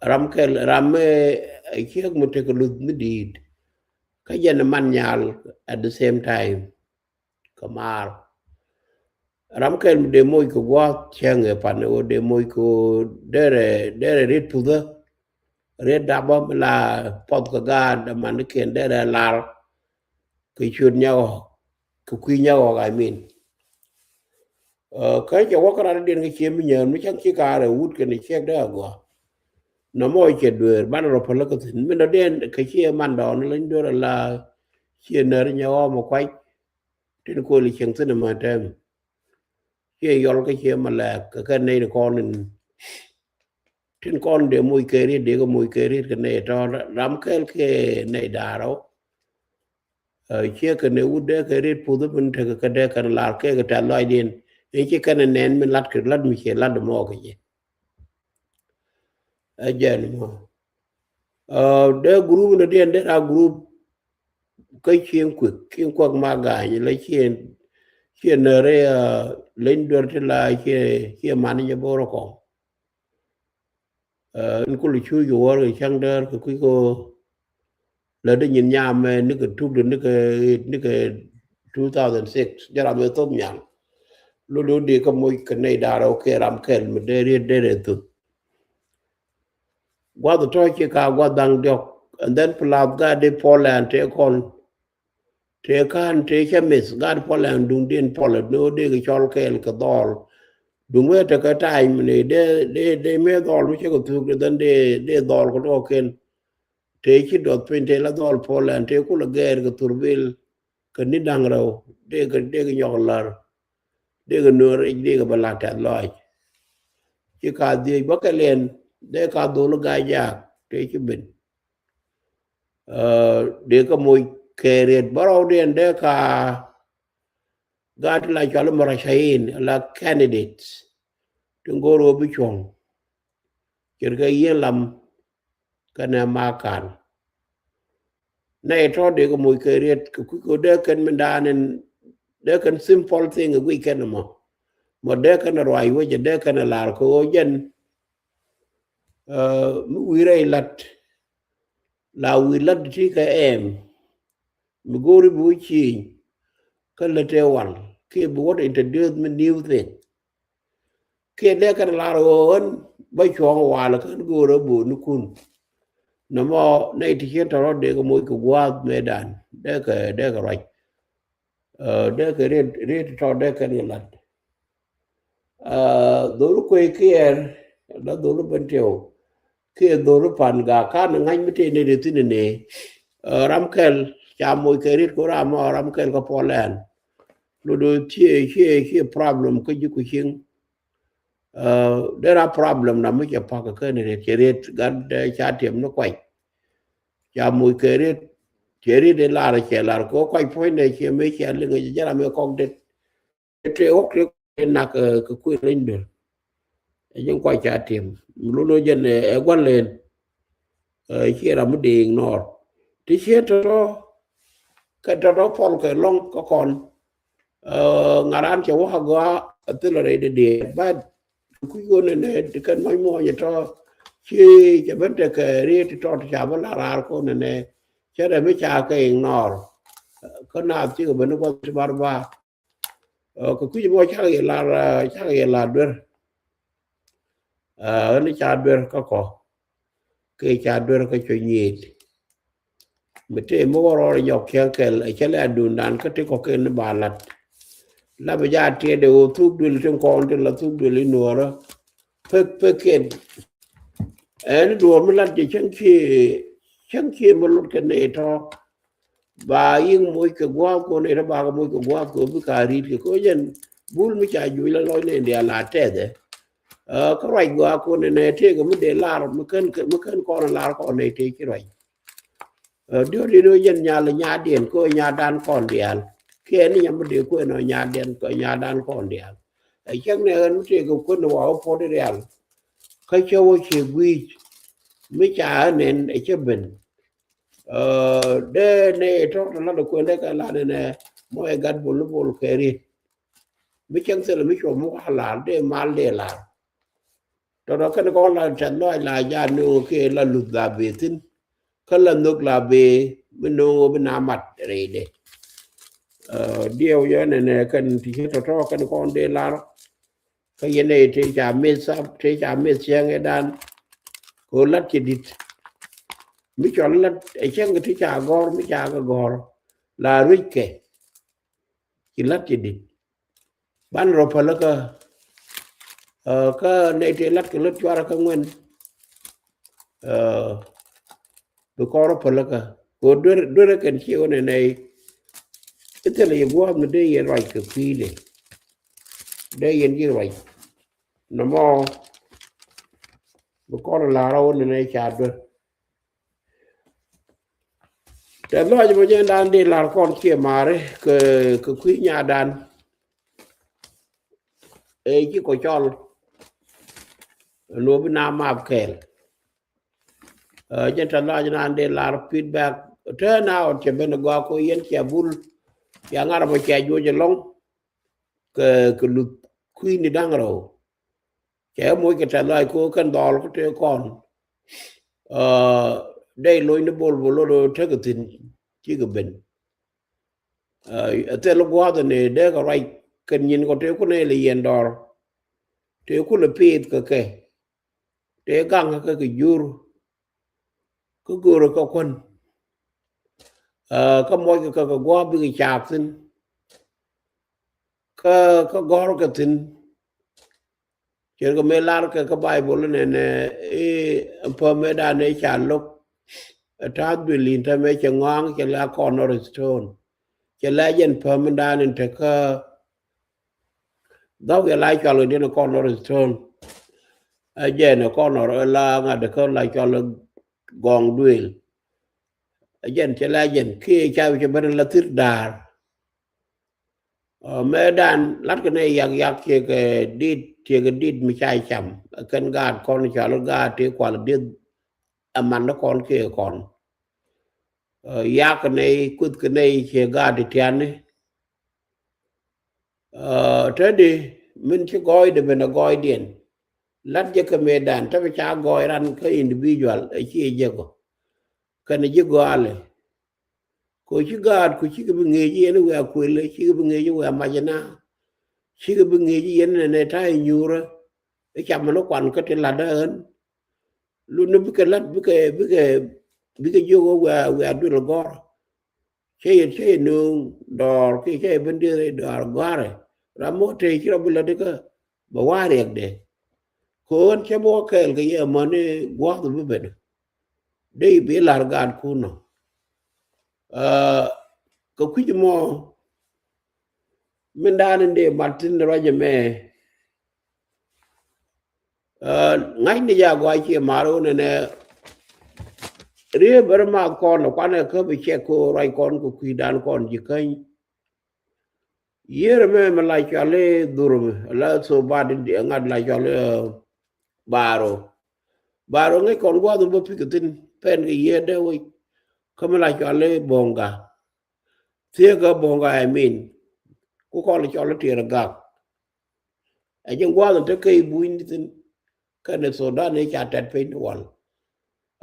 Ram kɛl ram mɛ ciek mi tekɛ luth mi di̱i̱t. Kä jɛn man nyal at the same time. Kɛ maar ram kɛl mi dee moc kɛ gua̱a̱th cäŋ ɛ pan ɛ ɣöö dee moc kɛ ɣöö derɛ derɛ riet puthä. Riet dapä mi la puɔth kɛ gaat dämanikiɛn derɛ lar kɛ ciöt nyɔk ɣɔ̱k. kɛ kui̱ nyɛ ɣɔk, I mean. Kä cɛ wä kä rat diɛn kä cie mi nyäär mi cäŋ ci kaarɛ wut kɛn ciek dee agɔa. Nɔmɔ cɛ dueer banɛ rɔ päl kä thi̱n min dɔ diɛn kɛ cie man dɔɔn leny dueer ala. Cie nɛr nyɛ ɣɔmɔ kuac tin kol cieŋ thi̱n mɛ tɛm. Cie yɔl kä cie ma lɛɛk kɛ kɛ nɛy ni kɔn in tin kɔn dee moc kɛ riet dee kɛ moc kɛ riet kɛ nɛy tɔ ram kɛl kɛ nɛy da̱a̱r ɔ. Ciek kɛ nɛy wut dee kɛ riet puth min tekɛ kɛ dee kɛn lar kɛ kɛ tɛth lɔcdiɛn. Ni ci kɛn nɛn min lat kɛ lat mi cie lat mɔ kɛ jɛ. Ɛ jɛn mɔ dee group ni diɛn dee ra group. Kä cieŋ kuek cieŋ kuek ma ga̱a̱ny la cieŋ cieŋ nɛrɛ leny duer ti la cie cie man jɛ borɔ kɔŋ. In kul cu jɛ wär kɛ cäŋ däär kɛ kui̱ kɛ lät di nyin nyam mɛ nikɛ tuk di nikɛ nikɛ two thousand six jɛ ram mɛ thop nyal. Lulu di kä moc kɛ nɛy da̱r ɔ kɛ ram kɛl mi dee riet dee rɛ thop. Guath tɔ̱ ci ka guath da̱ŋ diɔ̱k and then plus gaat di Poland tëë kɔn. Tëë ka̱n tëë cä mith gaat Poland duŋdiɛn Poland ni ɣöö dee kɛ cɔl kɛɛl kɛ dhɔl. Duŋ wee tekɛ time ni dee dee dee mëë dhɔl mi cä kɛ thuk di dhän dee dee dhɔl kɛ duɔ̱ɔ̱k kɛn. Tëë ci duɔth piny tëë la dhɔl Poland tëë kulɛ gɛɛr kɛ thurbil. Kɛ ni da̱ŋ rɛw dee kɛ dee kɛ nyɔk lär. Dee kɛ nuɔr ic dee kɛ bɛ la tɛth lɔc. Ci ka dhiec bä kɛ liɛn dee ka dhol gac jaak tëë ci ben. Dee kɛ moc kɛ riet bä rɔwdiɛn dee ka gaat ti la cɔl murashahin la candidates. Ti go̱o̱r ɣöö bi cuɔ̱ŋ ce̱tkɛ yieen lam kɛnɛ makan. Nɛy tɔ̱ dee kɛ moc kɛ riet kɛ kui̱ kɛ dee kɛn min daan in dee kɛn simple thing ɛ guic kɛn mɔ. Mɔ dee kɛn ruac wecɛ dee kɛn lar kɛ ɣöö jɛn mi wi̱i̱ rɛy lat la wi̱i̱ lat ti kɛ ɛm mi go̱o̱ri bi wä ciëny. Kä lät tëë wal kiɛ bi wä introduce mi new thing. Kiɛ dee kɛn lar ɣöö ɣän bä cuɔ̱ɔ̱ŋ wal kän go̱o̱rä bo̱o̱nikun. Nɔmɔ nɛy ti cien tɔ̱rɔ̱ dee kɛ moc kɛ gua̱a̱th mëëdan dee kɛ dee kɛ ruac. Dee kɛ riet riet tɔ̱ dee kɛn kɛ lat. Dhol kuec kiɛɛr la dhol ben tiɛw. Kiɛ dhol pan ga kan ŋa̱c mi tëë nɛy dee thi̱n ni. Ram kɛl ca moc kɛ riet kɛ ram ram kɛl kɛ puɔl ɛn. Lot dee thiee thiee thiee problem kä ji̱ ku cieŋ. Dee ra problem na mi cɛ pak kä ni riet cɛ riet gat ca tiɛm ni kuac. Ca moc kɛ riet cɛ riet in lar cɛ lar kɛ kuac puɔ̱ny nɛ cɛ mëë cɛ liŋ cɛ jɛ ram mëë kɔk det. Tëë ɣɔk tëë nak kɛ kui̱ rɛny duer. Ɛ jɛn kuac ca tiɛm mi lo̱n ɣöö jɛn ɛ gua̱n lɛn. Ciɛ ram mi dee ignore ti ciɛ tɔ̱tɔ̱. Kɛ tɔ̱tɔ̱ pɔl kɛ lɔ̱ŋ kä kɔn. Ŋa̱ran cɛ wä agɔaa a thilɛ rɛy dee dee but kui̱ ɣöö nɛnɛ kɛn muɔ̱ny muɔ̱ny tɔ̱. Ci cɛ ben tekɛ riet ti tɔt ca bä la raar ko̱n nɛnɛ. Cɛ rɛ mi ca kɛ ignore. Kä naath cikɛ ben ni gua̱th ti bar ba. Kɛ kui̱c mɔ cakɛ yɛ lar cakɛ yɛ lar duer. Ɣän ca duer kä kɔ kɛ ca duer kä cuɔ nyiet. Mi tëë mi wä rɔɔr nyɔk kiɛŋ kɛl ɛ cä lɛ adundan kä ti kɔ̱kiɛn ni ba lat. La bi jaa tiɛɛdɛ ɣöö thuk duël tin kɔn tin la thuk duël inuɔɔrä. Pek pek kiɛn ɛn duɔɔr mi lat jɛ cäŋ cie cäŋ cie mi lot kɛ nɛy tɔ̱. Ba yiŋ moc kɛ gua̱a̱th kɔn ëë tɔ ba kɛ moc kɛ gua̱a̱th kɛ bi ka ri̱t kɛ kɛ jɛn bul mi ca juc la lɔc nɛ diaal la tɛthɛ. Kä ruac gua̱a̱th kɔn ëë nɛ tëëkɛ mi dee lar mi kän mi kän kɔn lar kɔn nɛ tëë ci ruac. Diɔt in ɣöö jɛn nyal nyadiɛn kɛ ɣöö nyadan kɔn diaal kiɛ ni nyam mi dee kuɛn ɣöö nyadiɛn kɛ nyadan kɔn diaal. Ɛ cäŋ nɛ ɣän mi tëëkɛ kuän wa ɣä puɔt in rial. Kä cä wä cie gui̱i̱c mi ca ɣä nɛn ɛ cä ben. Dee nɛ tɔ̱ tɔ̱ lat kuendɛ kɛ lat nɛ mɔ ɛ gat bol ni bol kɛ riet. Mi cäŋ thilɛ mi cuɔ muk a lar dee mal dee lar. Tɔ̱ tɔ̱ kɛn kɔn la tɛth lɔc la ja no̱o̱ŋ kiɛ la luth la bee thi̱n. Kä la nhök la bee mi no̱o̱ŋ bi na mat rɛydɛ. Diɛw yɔ nɛ nɛ kɛn ti ci tɔ̱ tɔ̱ kɛn kɔn dee lar. Kä yɛn ɛ tëë ca mith thap tëë ca mith cieŋ ɛ dan. Kɛ ɣöö lat cɛ di̱t mi cɔl lat ɛ cäŋ kɛ ti ca gɔ̱r mi ca kɛ gɔ̱r la rueckɛ. ci la̱t ci dit. Ban rɔ pälikä, kä nɛy tëë la̱t kɛ lot cuarɛ kä ŋuɛn, bi kɔn rɔ pälikä. Kɛ duer, duer kɛn ciɛ wä nɛ nɛy. I̱ thilɛ yɛ gua̱a̱th mi dee yɛn ruac kɛ kui̱dɛ, dee yɛn ji̱ ruac. Nɔmɔ bi kɔn lar rɔ wä nɛ nɛy ca duer. Tɛth lɔaac mɔ jɛn dan dee lar kɔn ciɛ mari kɛ, kɛ kui̱ nyadan. Ɛ ci kɔ cɔl. Luɔp bi na map kɛɛl. Jɛn tɛth lɔaac dan dee lar feedback. Turn out cɛ ben gɔaa kɔ yɛn cɛ bul. Cɛ ŋa̱r mɔ cɛ juɔc ɛlɔŋ. Kɛ, kɛ luth kui̱ni da̱ŋ rɛw. Cɛ moc kɛ tɛth lɔaac kɔ kɛn dhɔl kä tëë kɔn. Dee loc ni bol bol lot tekɛ thi̱n cikɛ ben. Ɛ thil gua̱a̱th ni dee kɛ ruac kɛn nyin kɔ tëë kun ɛ lɛ yɛn dɔr. Tëë kun ɛ piith kɛ kɛ. Tëë gaŋ kɛ kɛ jur. Kä görä kä kuän. Kä moc kɛ kɛ gua̱a̱th bikɛ caak thi̱n. Kä, kä gɔ̱r kɛ thi̱n. Cɛ kɛ mëë lar kɛ kä Baibol nɛnɛ i̱ päm mëë dan ëë ca lo̱k. Ɛ ta̱a̱ duël in täämɛ cɛ ŋɔaŋ cɛ la kɔn nɔ rɛ stone. Cɛ la jɛn päm dan in tekä dhɔk yɛ la cɔal kɛ diɛn kɔn nɔ rɛ stone. Ɛ jɛn kɔn nɔ rɛ la ŋa̱t kä la cɔal gɔŋ duël. Ɛ jɛn cɛ la jɛn kiɛ ca cɛ ben la thir daar. Ɔ, mëë dan lat kɛ nɛ yak yak ciɛ kɛ dit, ciɛ kɛ dit mi ca cam. Ɛ kɛn gaat kɔn cɔal gaat ti kual dieth. Ɛ man dä kɔn kiɛ kɔn. Ɔ, yak kɛ nɛ kuth kɛ nɛ ciɛ gaat ti tiani. Ɔ, te di min ci gɔɔy de ben ɛ gɔɔy diɛn. Lat jɛ kɛ mëë dan te bi ca gɔɔy ran kä individual ɛ ciɛ jɛ gɔ. Kɛn ji̱ gɔaalɛ. Kɛ ci gaat ku cikɛ bi ŋi̱i̱c yɛn wia kuël, cikɛ bi ŋi̱i̱c wia macɛ na. Cikɛ bi ŋi̱i̱c yɛn nɛ nɛ ta̱a̱ inyuurä. I̱ camɛ ni kuan kä ti la̱t ɛ ɣän. Lun ni bikɛ la̱t bikɛ, bikɛ, bikɛ jiök wä wia, wia duël gɔ̱r. Cä yɛ, cä yɛ nööŋ dɔɔr kiɛ cä yɛ ben dieth rɛy dɔɔr gɔ̱a̱rɛ. Ram mɔ tëë ci rɔ bi la̱t ikä. Bɛ wa̱a̱ riɛkdɛ. Kɛ ɣän cä bi wä kɛɛl kɛ yɛ amäni gua̱a̱th bi ben. Dee bi lar gaatkun nɔ. Aa, kɛ kui̱c mɔ min da̱a̱n in dee mat thi̱n ruac ɛmɛ. Aa, ŋa̱cni jɛ a gɔaa ciɛ ma̱a̱r ɣöö nɛnɛ riee bär math kɔn ɛ kuanɛ kä bi cɛk kɛ ɣöö ruac kɔn kɛ kui̱dan kɔn ji̱ käny. Yiër ɛmɛ mi la cɔal i̱ dhurumi la thobat in ŋa̱t la cɔal i̱, ɛ, baro. Baro ŋäc kɔn gua̱a̱th in bä pikɛ thi̱n pɛn kɛ yiër dee wec. Kä mi la cɔal i̱ bo̱ŋga. Thieekä bo̱ŋga ɛ min. Ku kɔn cɔl i̱ tiɛɛr gak. Ɛ ji̱ gua̱a̱th in te key bunyni thi̱n. Kɛnɛ Thudan i̱ ca tɛt piny ni wal.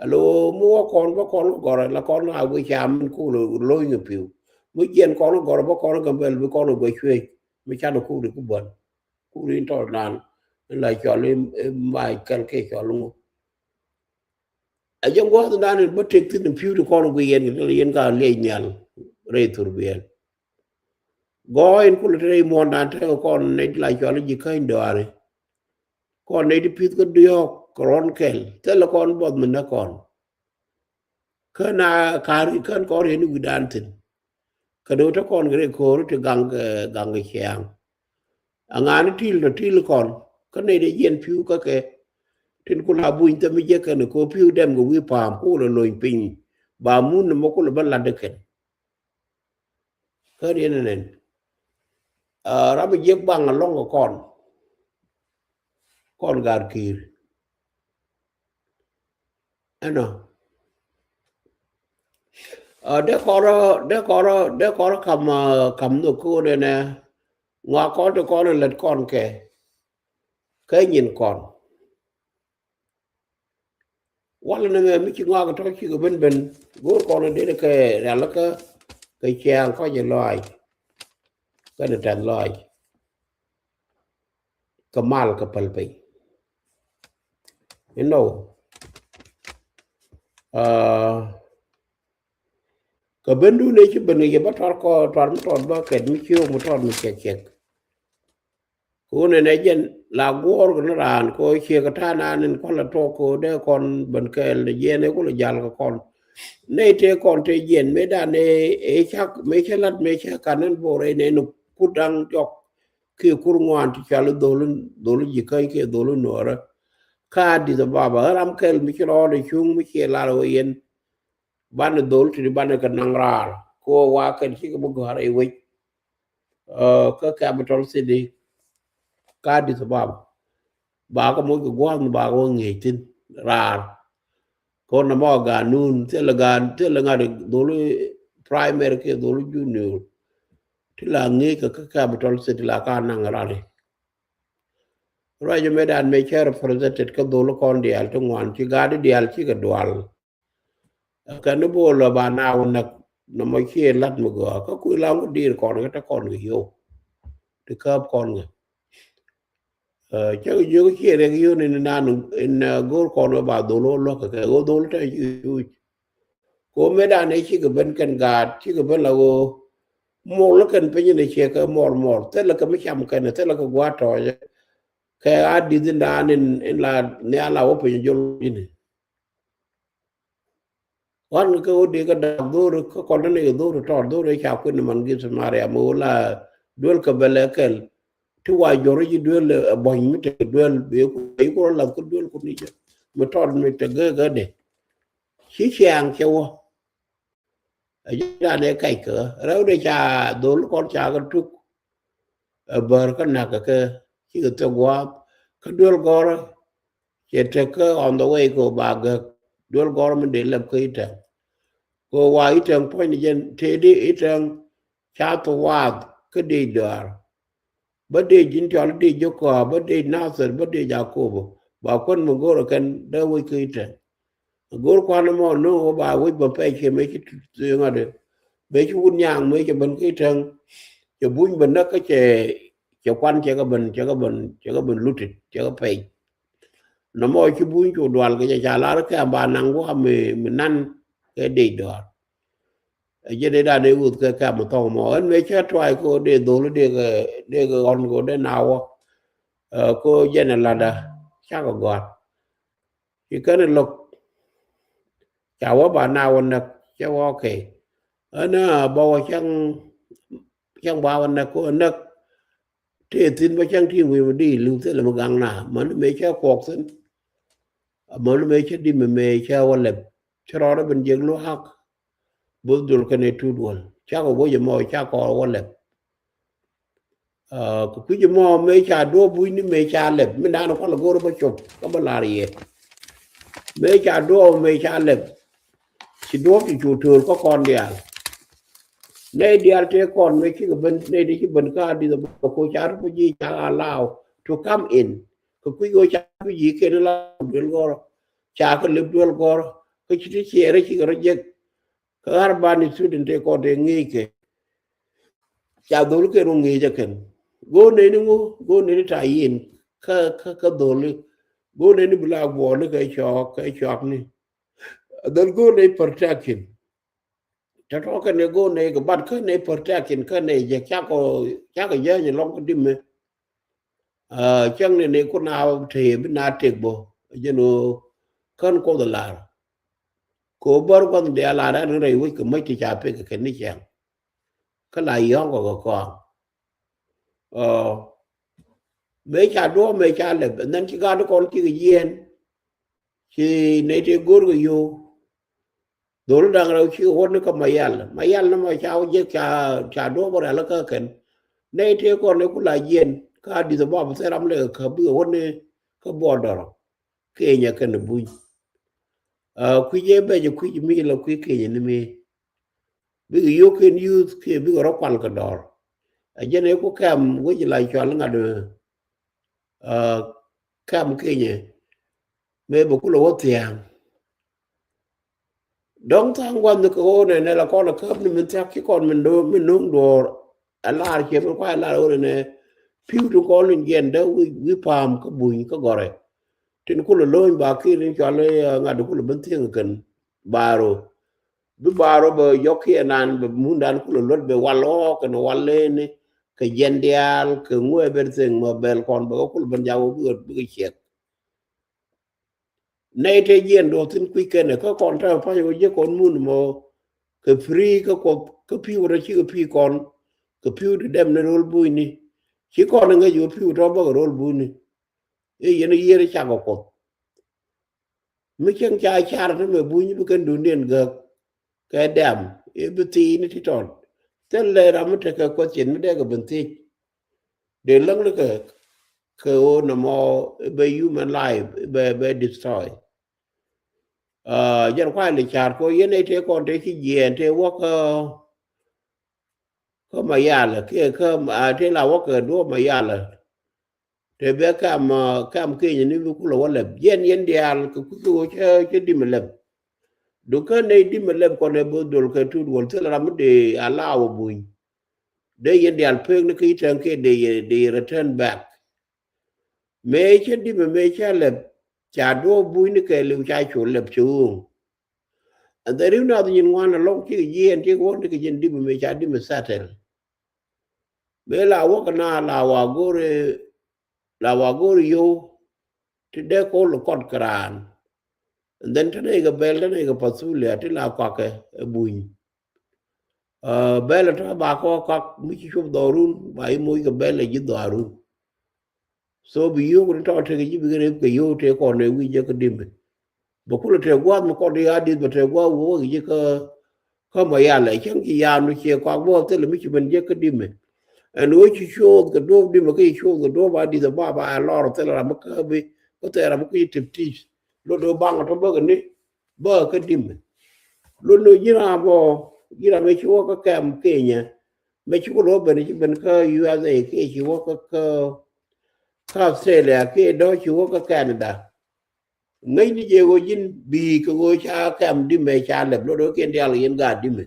Alo mi wä kɔn bä kɔn gɔrɛ la kɔn a wi̱c ca min kul lo̱ny kɛ pi̱w. Mi jiɛn kɔn gɔrɛ bä kɔn Gambɛl bi kɔn guɛ cuec mi can kul di ku buan. Kul in tɔr nan in la cɔl in, in ma kɛl kɛ cɔl ŋu. A jɛ gua̱th nan in bä tek thin in pi̱w di kɔn guic yɛn kɛ yɛn ka liɛc nhial rɛy thurbiɛl. Gɔɔ in kulɛ te rɛy muɔ̱ɔ̱n dan tekɛ kɔn nɛy ti la cɔl in ji̱ käny dɔaari. Kɔn nɛy ti pi̱th kä diɔ̱ɔ̱k kɛ rɔ̱n kɛl thilɛ kɔn buɔth mi näk kɔn. Kä na ka̱r kän kɔn rieni wi̱dan thi̱n. Kä do̱ te kɔn kɛ rɛy ko̱o̱r ti gaŋ, eh, gaŋ kɛ ciaŋ. Aŋa̱ni ti̱l tɔ ti̱l kɔn kä nɛy dee jiɛn pi̱w kä kɛ. Tin ku la buny thɛm mi jek kɛn ko̱ pi̱w dɛm kɛ wi̱i̱ pa̱a̱m ku lɛ lony piny. Ba mun ni mɔ ku lɛ bä lat dee kɛn. Kä riɛn ɛnɛn. Aa, ram mi jiäk baŋ alɔŋ kɛ kɔn. Kɔn gar ki̱i̱r. Ɛnɔ. Aa, dee kɔrɔ, dee kɔrɔ, dee kɔrɔ kam, aa, kam nhök ko̱o̱n ɛnɛ. Ŋɔak kɔn ti kɔn ɛ lät kɔn kɛ. Kä nyin kɔn. Walɛ ni mɛ mi ci ŋɔak tɔ̱ cikɛ ben ben go̱o̱r kɔn dee kɛ rialikä kɛ ciaŋ kɔc lɔaac. Kɛnɛ tɛth lɔaac kɛ mal kɛ päl piny. Inɔ, aa, kɛ Bendun ëë ci ben kɛ yɛ bä tɔr kɔ, tɔr mi tɔt bä kɛt mi ciök mi tɔt mi cɛk cɛk. Kɛ ɣöö nɛnɛ jɛn la guɔ̱ɔ̱r kɛ ni raan kɛ ɣöö ciek kɛ ta̱a̱ naan in kua̱l a tuɔɔk kɛ ɣöö dee kɔn ben kɛɛl ni jiɛn ëë kulɛ jal kɛ kɔn. Nɛy tëë kɔn tëë jiɛn mëë dan ëë cak mëë cä lat mëë cä kan in bo̱o̱r ëë nɛn kut da̱ŋ jɔk kiɛ kur ŋuan ti cɔal i̱ dhol, dhol ji̱ käny kiɛ dhol i̱ nuɔɔrä. Ka Addis Ababa ɣän ram kɛl mi ci rɔɔdɛ cuŋ mi ciɛ lar ɣöö yɛn banɛ dhol ti di banɛ kɛ naŋ raar kɛ ɣöö wa kɛn cikɛ mi gɔ̱a̱r ɛ wec. Kä capital city ka Addis Ababa. Ba kɛ moc kɛ gua̱a̱th ni ba kɛ wä ŋi̱eec thi̱n raar. Kɔn na mɔ ganun thilɛ gan thilɛ ŋa̱t dholi primary kiɛ dholi junior. Ti la ŋi̱eec kɛ kä capital city la ka naŋ rali. Ruac mëë dan mëë cɛ represented kä dholi kɔn diaal ti ŋuan ci gaadi diaal cikɛ dual. Kɛn ni bo̱o̱l lɔ ba naath wä näk nɔmɔ ciɛ lat mi gɔaa kä kui̱ lam kä diir kɔn kä te kɔn kɛ yio̱w. Ti kääp kɔn kɛ cä kɛ jiök ciɛ rɛk yio̱w ni ni naan in go̱o̱r kɔn kɛ ba dhol wä luäk kɛ kɛ ɣöö dhol te ci yuuc. Kɛ ɣöö mëë dan ëë cikɛ ben kɛn gaat cikɛ ben la ɣöö mol kɛn piny ni ciɛ kɛ mɔr mɔr thilɛ kɛ mi cam kɛn thilɛ kɛ gua̱a̱t tɔɔcɛ. Kɛ a di̱th in daan in la nhial a wä piny jol ji̱ni. Wan kɛ ɣöö dee kɛ da̱a̱k dho̱r kä kɔn ni kɛ dho̱r tɔɔr dho̱r ca kui̱n man gi̱th Samaria mi ɣöö la duel kɛ bɛl ɛ kɛl. Ti wa jɔr ji̱ duel ɛ buɔ̱ny mi te duel bee ku bee ku rɔ lath kä duel ku ni jɛ mi tɔɔr mi te gee gee de. Ci ciaŋ cɛ wä. Ɛ ji̱ dan ɛ kac kä rɛw de ca dhol kɔn ca kɛ tuk. Ɛ bär kä nak kɛ kɛ cikɛ thok gua̱a̱th kä duel gɔrä. Cɛ tek kä on the way kɛ ba gäk duel gɔrä mi dee lɛp kä Itɛŋ. Kɛ wa Itɛŋ puɔ̱ny ni jɛn tëëdi Itɛŋ ca thok waath kä dee dɔaar. Bä dee ji̱n cɔl dee jɛ kɔa bä dee Nathir bä dee Jakobo ba kuän mi go̱o̱rä kɛn dee wec kä Itɛŋ. Go̱o̱r kuan mɔ no̱o̱ŋ wä ba wec bä pɛc kiɛ mëë ci ŋa̱t mëë ci wut nyaŋ mëë cɛ ben kä Itɛŋ. Cɛ buny bä näk kä cɛ cɛ kuan cɛ kɛ ben cɛ kɛ ben cɛ kɛ ben lutit cɛ kɛ pɛc. Nɔmɔ ci buny cu dual kɛ cɛ ca lar kɛ ba naŋ wä mi mi nan kɛ dec dɔɔr. Ɛ jɛ dee dan dee wuth kɛ kɛ mi thɔŋ mɔ ɛn mëë cɛ tuay ko dee dhol dee kɛ dee kɛ ɣɔn ko dee na wä. Ko jɛn ɛ lada cakɛ gɔat. Ci kɛn lo̱k ca wä ba na wä näk cɛ wä kɛ. Ɛn a bä wä cäŋ cäŋ ba wä näk ko näk. Tëë thi̱n bä cäŋ ti wi̱i̱ mi di li̱w thilɛ mi gaŋ na män mëë cä kuɔk thi̱n. Män mëë cä di mi mëë cä wä lɛp cä rɔɔdä ben jiɛk luaak. Both duɔl kɛnɛ tut wal cakɔ wec ɛmɔ cakɔ wä lɛp. Kɛ kui̱c ɛmɔ mëë ca duɔ̱ɔ̱p wi̱cni mëë ca lɛp mi da̱a̱n kual go̱r bä cop kä bä lar yɛ. Mëë ca duɔ̱ɔ̱p mëë ca lɛp ci duɔ̱ɔ̱p ci cu töör kä kɔn diaal. Nɛy diaal tëë kɔn mëë cikɛ ben nɛy di ci ben kä Addis Ababa ko ca refugee ca allow to come in. Kɛ kui̱ ɣöö ca refugee kɛn la duel gɔr ca kɛ lep duel gɔr kä ci ti ciɛɛrɛ cikɛ rɔ jek. Kä ɣar ban student tëë kɔn tëë ŋi̱i̱c kɛ ca dholi kɛn wä ŋi̱i̱c ɛ kɛn. Go̱o̱r nɛni ŋu go̱o̱r nɛni ta yin kä kä kä dholi. Go̱o̱r nɛni bi la buɔɔr ni kɛ cɔɔk kɛ cɔɔk ni. Dhol go̱o̱r nɛy protection. Tɔtɔ kɛn ɛ go̱o̱r nɛy kɛ bat kä nɛy protection kä nɛy jɛ cakɔ cakɔ jɛ jɛ lɔŋ kä dimɛ. Cäŋ ni ni kun a te bi na tek bä jɛn ɣöö kän Kuoth ɛ lar. Kɛ ɣöö bär gua̱th dee a lar ɛn rɛy wec kɛ mäc ti ca pek kɛ kɛn ni cɛŋ. Kä la yɔ̱ŋ kɛ kɛ kɔaŋ. Mëë ca duɔ̱ɔ̱p mëë ca lɛp and then ci gaat kɔn cikɛ jiɛɛn. Ci nɛy tëë go̱o̱r kɛ yio̱w. Dholi da̱ŋ rɛw cikɛ wä ni kä Mayal. Mayal ni mɔ ca wä jek ca ca duɔ̱ɔ̱p rɛl kä kɛn. Nɛy tëë kɔn ni ku la jiɛn kä Addis Ababa thil ram lɛ kä bikɛ wä ni kä border. Kenya kɛn buny. Kui̱ jɛ bɛ jɛ kui̱ mi la kui̱ Kenya ni mi. Bikɛ yio̱w kɛn youth kiɛ bikɛ rɔ kual kɛ dɔr. Ɛ jɛn ɛ ku kɛm wec la cual ŋa̱t. Kɛm Kenya. Mëë bɛ kulɛ wä thia̱a̱ŋ. Dɔ̱ŋ tha̱a̱ŋ gua̱n ni kɛ ɣöö nɛnɛ la kɔn a käp ni min thiak ci kɔn min do̱o̱r min no̱o̱ŋ duɔ̱ɔ̱r. Ɛ laar ciɛ min kuay laar ɣöö nɛnɛ pi̱w ti kɔn in jiɛn dee wi̱i̱ pa̱a̱m kä buny kä gɔrɛ. Tin kulɛ lo̱o̱ny ba ki̱i̱r in cual ŋa̱t kulɛ ben thiäŋ kɛn baaro. Bi bar rɔ bɛ yɔk kiɛ nan bɛ mundan kulɛ luɔt bɛ wal ɣɔɔk kɛn wal leni kɛ jiɛn diaal kɛ ŋuɛ everything mɛ bɛl kɔn bɛ kɛ kul ben jak wä bikɛ bikɛ ciɛk. Nɛy te jiɛn duɔth thin kui̱ kɛnɛ kä kɔn tɛmɛ pa̱ny wä jiɛ kɔn mun mɔ kɛ free kä kuɔth kä pi̱w rɔ cikɛ pi̱ kɔn kɛ pi̱w ti dɛm ni ro̱l bunyni. Ci kɔn ŋäc wä pi̱w tɔ bäkɛ ro̱l bunyni. I̱ yɛn yier cakɔ kuɔth. Mi cieŋ ca car ni mɛ buny bi kɛn duundiɛn gäk kɛ dɛm i̱ bi thiini ti tɔt. Thil lɛ ram mi tekɛ question mi dee kɛ ben thiec. Dee läŋ ni kɛ kɛ ɣöö nɔmɔ i̱ bɛ human life i̱ bɛ bɛ destroy. Jɛn kuay li car kɔ yɛn ɛ tëë kɔn tëë ci jiɛɛn tëë wä kä kä Mayalɛ kiɛ kä tëë la wä kɛ duɔ̱ɔ̱p Mayalɛ. Te bɛ kam kam Kenya ni bi kulɛ wä lɛp jiɛn yɛn diaal kɛ kuth kɛ wä cä cä dim lɛp. Dukä nɛy dim lɛp kɔn ɛ both dol kɛ tut wal thil ram mi dee allow a buny. Dee yɛn diaal pek ni kä i̱ tɛŋ kɛ dee yɛ dee yɛ return back. Mëë cä dim mëë cä lɛp ca duɔ̱ɔ̱p buny ni kɛ liw ca cu lɛp cɛ ɣööŋ. And the riw nath nyin ŋuan alɔŋ cikɛ jiɛn cikɛ wä ni kɛ jɛn dim mëë ca dim settle. Mëë la wäk na la wa go̱o̱ri la wa go̱o̱ri yo̱w ti dee ko̱l kɔt kɛ raan. And then te nɛy kɛ bɛl te nɛy kɛ Pathulia ti la kuakɛ ɛ buny. Bɛl tɔ ba kɔ kak mi ci cup dhɔrun ba i̱ moc kɛ bɛl ɛ ji̱ dhɔrun. So bi yio̱k ni tɔ tekɛ ji̱ bikɛ rep kɛ yio̱k tëë kɔn ɛ wi̱c jɛ kä dimɛ. Bɛ kulɛ tëë gua̱a̱th mi kɔn i̱ adith bɛ tëë gua̱a̱th wä wä kɛ ji̱ kä kä Mayalɛ cäŋ ci yaam ni ciɛ kuak bä thilɛ mi ci ben jek kä dimɛ. Ɛn ɣöö ci cuɔth kɛ duɔ̱ɔ̱p dimɛ kä ci cuɔth kɛ duɔ̱ɔ̱p a di̱th ɛ ba ba ɛ lɔr thilɛ ram mi kä bi kä thilɛ ram mi kä ci tip tic. Lot ɣöö baŋ ɛ tɔ bä kɛ ni bä kä dimɛ. Lot ni ji̱ ram bä ji̱ ram mi ci wä kä kɛm Kenya mɛ ci kulɛ wä ben ci ben kä U S A kiɛ ci wä kä kä Australia kiɛ dɔ̱ ci wä kä Canada. Ŋäcni jɛ ɣöö ji̱n bi̱i̱ kɛ ɣöö ca kɛm dimɛ ca lɛp lot ɣöö kiɛn diaal kɛ yɛn gaat dimɛ.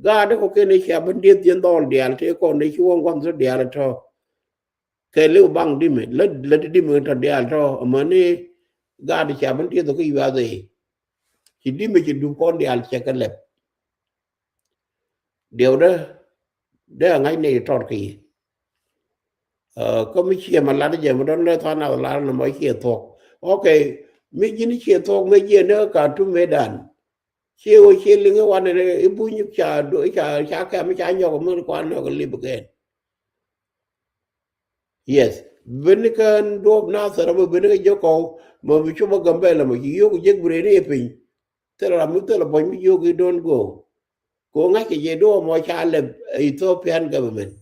Gaat dee kɔ kiɛn cia ben dieth jiɛn dhɔl diaal tëë kɔn dee ci wä ŋua̱n thok diaal tɔ. Kɛ liw baŋ dimɛ lät lät dimɛ tɔ diaal tɔ amäni gaat cia ben dieth kä yuath i̱ ci dimɛ ci dup kɔn diaal cɛ kɛ lɛp. Diɛw dee dee aŋa̱c nɛy tɔt kɛ yi. Kä mi ciɛ ma lat jɛ mi dɔn lɛ than a lar ni mɔ ciɛ thuɔk. Okay, mi ji̱n ciɛ thuɔk mi jiɛ ni ka tum mi dan. Ciɛ wä ciɛ liŋ i̱ wan ni i̱ buny ca ca ca kɛm ca nyɔk mi kuan nyɔk lip kɛn. Yes, ben ni kɛn duɔp na thɛr mɔ ben ni kɛ jɛ kɔw mɔ bi cop a Gambɛla mɔ ci yio̱k jek bi rɛy ni i̱ piny. Thilɛ ram mi thilɛ buɔ̱ny mi yio̱k i̱ don't go. Ko ŋa̱c kɛ jɛ duɔ̱ɔ̱p mɔ ca lɛp Ethiopian government.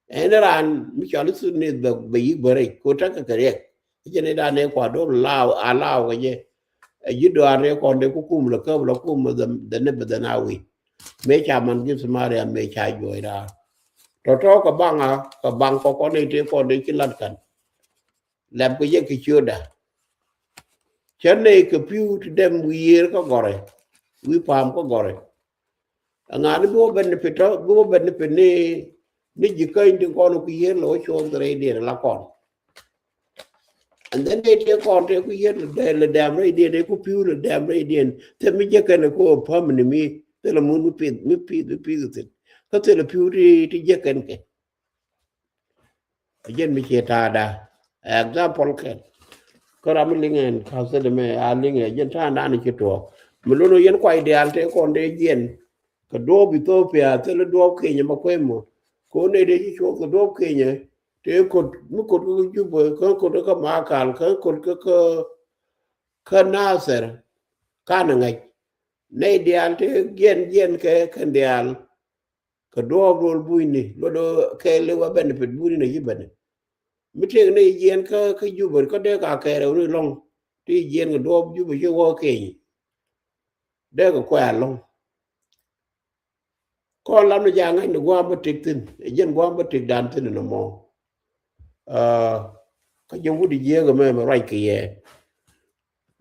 Ɛn raan mi cɔl i̱ Sudanese bɛ bɛ yi̱k bä rɛc ko ta̱kɛ kɛ riɛk. I̱ jɛ ni dan ɛ kua duɔ̱ɔ̱p law a law kɛ jɛ. Ɛ ji̱ dɔaar ni kɔn dee ku kum lɛ käp lɛ kum dhɛ ni bɛ dhɛ na wi̱i̱. Mëë ca man gi̱th Maria mëë ca juɔc raar. Tɔ̱tɔ̱ kɛ baŋ a kɛ baŋ kɔ kɔn i̱ tëë kɔn dee ci lat ka̱n. Lɛp kɛ jɛ kɛ ciötdä. Cä nɛy kɛ pi̱w ti dɛm wi̱i̱ yiër kä gɔrɛ wi̱i̱ pa̱a̱m kä gɔrɛ. Ɛŋa ni bi wä benefit tɔ bi wä benefit ni ni ji̱ käny tin kɔn ku yiër lɛ wä cuɔth kɛ rɛydiɛn la kɔn. And then nɛy tëë kɔn tëë ku yiër lɛ dɛm rɛydiɛn tëë ku pi̱w lɛ dɛm rɛydiɛn thil mi jek kɛn kɛ wä päm ni mi thil mun mi pith mi pith mi pith thin kä thil pi̱w ti ti jek kɛn kɛ. Ɛ jɛn mi ciɛ ta̱a̱da. Example kɛn kä ram mi liŋ ɛn ka̱thädɛ mɛ a liŋ ɛ jɛn ta̱a̱dan ci tuɔɔk mi lon ɔ yɛn kuay diaal tëë kɔn dee jiɛn. Kɛ duɔ̱ɔ̱p Ethiopia thilɛ duɔ̱ɔ̱p Kenya ma kuɛm mɔ. Kɛ ɣöö nɛy dee ci cuɔth kɛ duɔ̱ɔ̱p Kenya tëë kot mi kot kä Jubɛ kä kot kä Makal kä kot kä kä Nathɛr. Kanɛ ŋäc nɛy diaal tëë jiɛn jiɛn kɛ kɛn diaal. Kɛ duɔɔp ro̱l bunyni luɔt kɛɛl i̱ wä benefit bunyni na ci benefit. Mi tëëk ni jiɛn kä kä Jubɛ kä dee ka kɛɛr ɛwuni lɔ̱ŋ ti jiɛn kɛ duɔɔp Jubɛ ci wä keny. Dee kɛ kuɛ̈ɛ̈ lɔ̱ŋ. Kɔn lam ni jɛ a ŋa̱c ni gua̱a̱m bä tëk thi̱n ɛ jiɛn gua̱a̱m bä tëk dan thi̱n ni mɔ. Kä jɛ wut jiääk ɛmɛ mɛ ruac kɛ yɛ.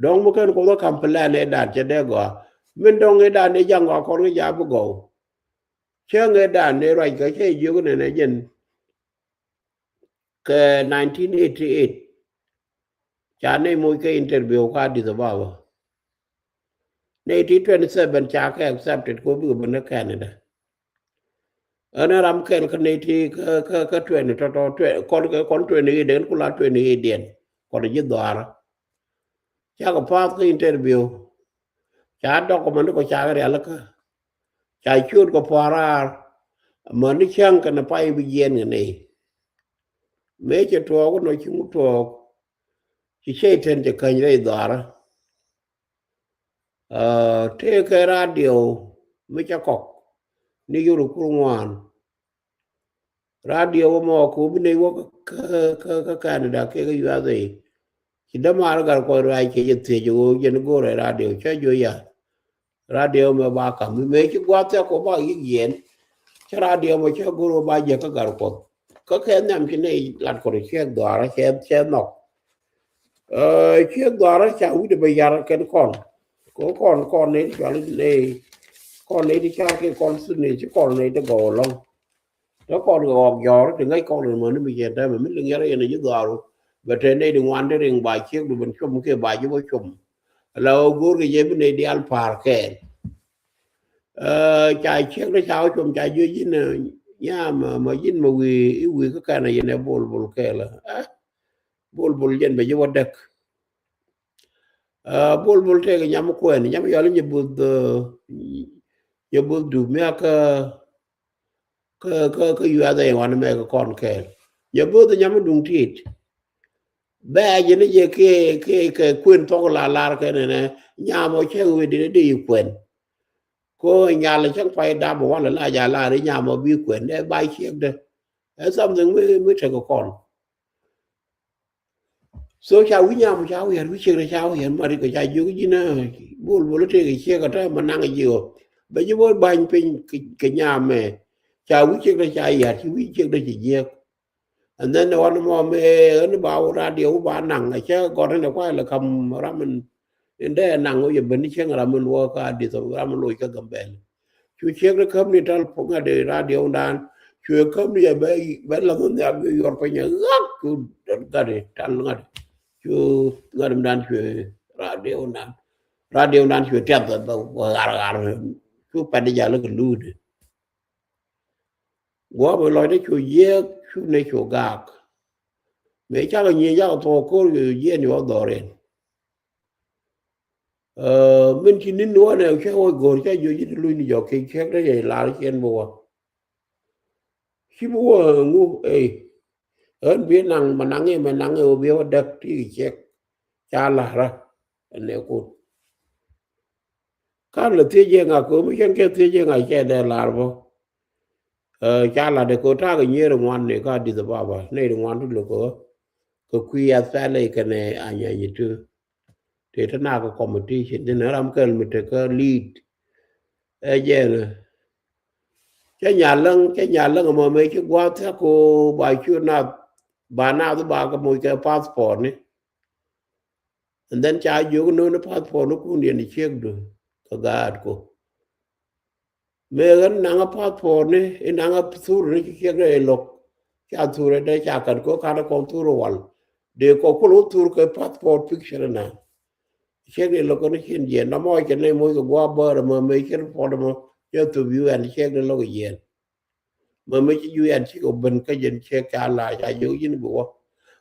Dɔ̱ŋ mi kɛn kuoth kä ka̱m plan ëë dan cɛ dee gɔaa min dɔ̱ŋ ëë dan ëë ja̱ŋ gɔaa kɔn kä ja̱ bi gɔw. Cäŋ ëë dan ëë ruac kä cä jiök nɛn ɛ jɛn. Kɛ nineteen eighty eight ca nɛy moc kɛ interview kä Addis Ababa. Nɛy ti twenty seven ca kɛ accepted kɛ bikɛ ben kä Canada. Ɛn ram kɛl kä nɛy ti kä, kä, kä twenty tɔtɔ, kɔn kɛ kɔn twenty eight den ku la twenty eight diɛn kɔn ji̱ dhɔaarä. Cakɛ path kä interview. Ca document kɔ cakɛ rialikä. Ca ciöt kɔ pua̱a̱r raar. Mäni cäŋ kɛnɛ pay bi jiɛn kɛ nɛy. Mëë cɛ tuɔɔk nɔ ci ŋu tuɔɔk. Ci cɛy-tan cɛ käny rɛy dhɔaarä. Tëëkɛ radio mi ca kɔk ni yur kur ŋuan. Radio mɔ ku bi nɛy wä kä, kä, kä Canada kɛ kä U S A. Ci dämaar gar kɔc ruac kɛ jɛ thiec ɣöö jɛn go̱o̱rɛ radio cä juɔ̱c ya. Radio mɛ ba kam mi mëë ci gua̱th thiak kɔ ba yik yɛn. Cä radio mɔ cä go̱o̱r ɣöö ba jɛ kä gar kuɔth. Kä kɛ nhiam ci nɛy lat kɔn ciek dhɔaarä cɛ, cɛ nhɔk. Ciek dhɔaarä ca wi̱cdɛ bɛ yar kɛn kɔn. Kɛ kɔn, kɔn nɛy ti cual nɛy, kɔn nɛy ti car kɛ kɔn thun nɛy ci kɔn nɛy ti gɔw ɛlɔ̱ŋ. Te kɔn kɛ ɣɔk jɔɔr ti ŋäc kɔn in mäni mi cɛ tɛmɛ mi liŋ yɛn yɛn ji̱ dhɔaaru. Bɛ te nɛy di ŋuan ti riŋ ba ciek du ben com kiɛ ba ji̱ bä com. La ɣöö go̱o̱r kɛ jɛ bi nɛy diaal pa̱a̱r kɛɛl. Ca ciek di ca wä com ca jiö ji̱n nyam ma ji̱n ma wi̱i̱ i̱ wi̱i̱ kä kɛn a yɛn ɛ bol bol kɛɛl. Bol bol jɛn bɛ ji̱ wä däk. Bol bol tëëkɛ nyam kuɛn nyam yɔl nyɛ buth, nyɛ buth dup miak kä, kä, kä, kä yuath ɛ wan mɛ kɛ kɔn kɛɛl. Nyɛ buth nyam duŋ tit. Bɛ a jɛ ni jɛ kɛ, kɛ, kɛ kuën thɔk la lar kɛ nɛnɛ nyam ɔ cɛ wee di di kuɛn. Ko nyal cɛ pay dam wan la la ja lar nyam ɔ bi kuɛn ɛ ba ciek dɛ. Ɛ something mi, mi tekɛ kɔn. So ca wi̱c nyam ca wi̱i̱ wi̱i̱ ciek rɛ ca wi̱i̱ mari kɛ ca jiök ji̱n a bol bol tëëkɛ ciek a tɛ ma naŋ jiök. Bɛ ji̱ bä ba̱ny piny kɛ nyam mɛ ca wi̱i̱ ciek rɛ ca yar ci wi̱i̱ ciek rɛ ci jiäk. And then wan mɔ mɛ ɣän ba wä radio wä ba naŋ a cɛ gɔt ni kuay lɛ kam ram in dee naŋ wä yɛ ben ni cieŋ ram in wä ka dith ram in loc kä Gambɛl. Cu ciek di käm ni tal ŋa̱t di radio dan. Cu käm ni bɛ, bɛ lath ni abi yuɔr piny ɣak cu gat di tal ŋa̱t. Cu ŋa̱t dan cu radio dan. Radio dan cu tiath bɛ ɣar ɣar. Cu pɛt di jal kɛ luut. Guɔ bɛ lɔc di cu yiëk cu ne cu gak. Mëë cakɛ nyieny cakɛ thuɔk ko̱r cu jiɛn yuɔ dhɔr in. Min ci ni̱n ni wä nɛ cä wä go̱o̱r cä jiö ji̱ ti luny ni jɔk kec cäk rɛy lar ciɛn bi wä. Ci bi wä ŋu ey. Ɣän bi naŋ ma naŋ i̱ ma naŋ i̱ wä bi wä däk ti kɛ ciɛk. Ca la̱rä ɛn nɛ kun. Kan lɛ thiec jɛ ŋa ko̱ mi cɛn kɛ thiec jɛ ŋa cɛ dɛ lar bä. Ca lat de ko ta̱a̱ kɛ nyier ŋuan ni ka Addis Ababa nɛy ri ŋuan ti lo̱k kɛ kɛ kui̱ athɛl i̱ kɛnɛ anyany itu. Tëë te nak kɛ competition ti nɛ ram kɛl mi tekä lead. Ɛ jɛn cä nyaläŋ cä nyaläŋ ɛmɔ mëë ci gua̱a̱th thia̱k ko ba cu nath ba nath ba kɛ moc kɛ passport ni. And then ca jiök no̱o̱ŋ ni passport ni kun yɛn ciekdu kɛ gaat ko. Mëë ɣän naŋä passport ni i naŋä thur ni ci ciek dee lo̱k. Ca thur dee ca kɛn ko ka̱n kɔn thur wal. Dee kɔ kul wä thur kɛ passport picture na. Ciek dee lo̱k kɛn cin jiɛn na mɔ cɛ ni moc kɛ gua̱a̱ bäär ɛmɔ mëë cin pɔt ɛmɔ cɛ thup U N ciek dee lo̱k jiɛn. Mɛ mɛ ci ju yan ci kɛ ben kä jɛn cɛ ka la ca jiök ji̱n bi wä.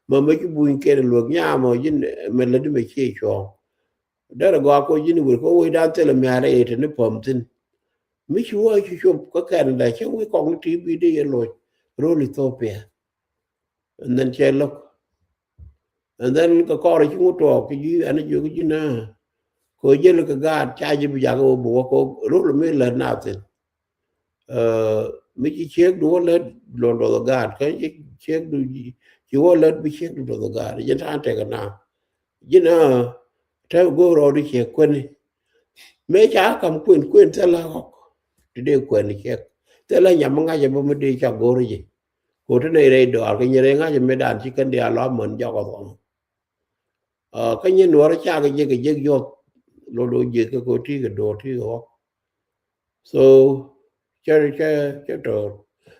Mɛ mɛ ci buny kɛn luäk nyam ɔ ji̱n mɛ lät mɛ ci cuɔ̱ɔ̱ŋ. Derɛ gɔaa ko ji̱n wir ko wec dan thilɛ mia̱a̱r ɛ te ni päm thi̱n. Mi ci wä ci cop kä Canada cɛ wi̱i̱ kɔk ni ti bi dee yɛ loc ro̱l Ethiopia. And then cɛ lo̱k. And then kɛ kɔr ci ŋut tuɔɔk ki ji̱ ɛn jiök ji̱ na. Kɛ jɛl kɛ gaat ca ji̱ bi jakä wä bi wä kɛ rol mi lät na thin. Mi ci ciek du wä lät luɔt luɔth gaat kä ci ciek du ci wä lät bi ciek du luɔth gaat jɛn ta̱a̱n tekɛ na. Ji̱ na te go̱o̱r rɔɔd i̱ ciek kuäni. Mëë ca kam kuën kuën thilɛ ɣɔk ti dee kuɛn ciek. Thilɛ nyam mi ŋa̱c ɛmɔ mi dee ca go̱o̱r ji̱. Ko̱ ti nɛy rɛy dɔaar kɛ nyin rɛy ŋa̱c ɛmɛ dan ci kɛn diaal lɔ amäni jɔk ɔ thuɔ̱ŋ. Kä nyin nuɔr cakɛ jiɛk kɛ jiɛk yuɔth. Lo̱l do̱ jiɛk kɛ ko̱ ti kɛ do̱r ti kɛ ɣɔk. So cɛ cɛ cɛ tɔɔr.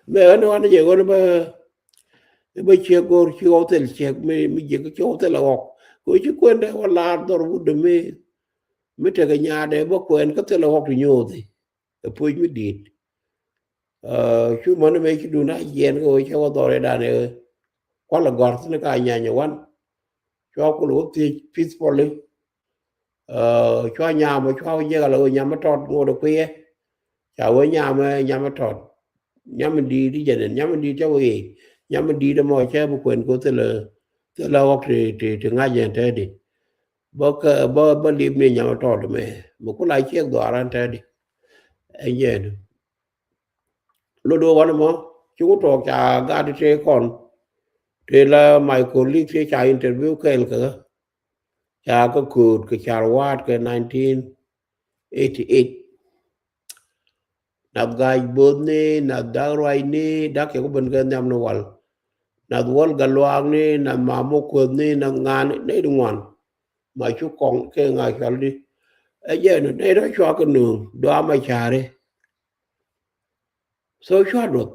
Mɛ ɣän wan jɛ ɣän bä bä ciek go̱o̱r ci ɣɔw thil ciek mi jiɛk ci ɣɔw thil ɛ ɣɔk. Ko̱ ci kuɛn dee wä laar dhɔr wut dee mi. Mi tekɛ nyaadɛ bä kuɛn kä thilɛ ɣɔk ti nyothi. Ɛ puc mi di̱i̱t. Cu män mëë ci duun a jiɛn kɛ ɣöö cɛ wä dhɔr ëëdan ɛ kualɛ gɔ̱r thi̱n ka nyany ɛ wan. Cua kul wä thiec peacefully. Cua nyam ɛ cua wä jiɛk ala ɣöö nyam ɛ tɔt ŋot ɛ kuiɛ. Ca wä nyam ɛ nyam ɛ tɔt. Nyam in di̱i̱t i̱ jɛn in nyam in di̱i̱t cä wä yic. Nyam in di̱i̱t ɛmɔ cä bi kuɛn kɛ ɣöö thilɛ thilɛ ɣɔk ti ti ti ŋa̱c ɛn tɛɛdi. Bä kä bä bä lip ni nyam ɛ tɔt mɛ mɛ kula ciek dhuaaran tɛɛdi. Ɛn jɛn. Lot wä wanɛ mɔ ci wä tuɔɔk ca gat tëë kɔn. Tëë la my colleague tëë ca interview kɛɛl kɛ ɣä. Ca kä kööt kɛ car waat kɛ nineteen eighty eight. Nath ga̱a̱c bo̱o̱thni, nath dak ruacni, dak cɛ ku ben kɛ nhiamni wal. Nath wäl gat luaakni, nath mamu kuäthni, nath ŋa̱a̱ni, nɛy di ŋuan. Ma cu kɔŋ kɛ ŋa̱a̱c cɔl di. Ɛ jɛn nɛy dɔ̱ cua kɛ nööŋ dɔaamɛ ca̱ri. So cua duɔth.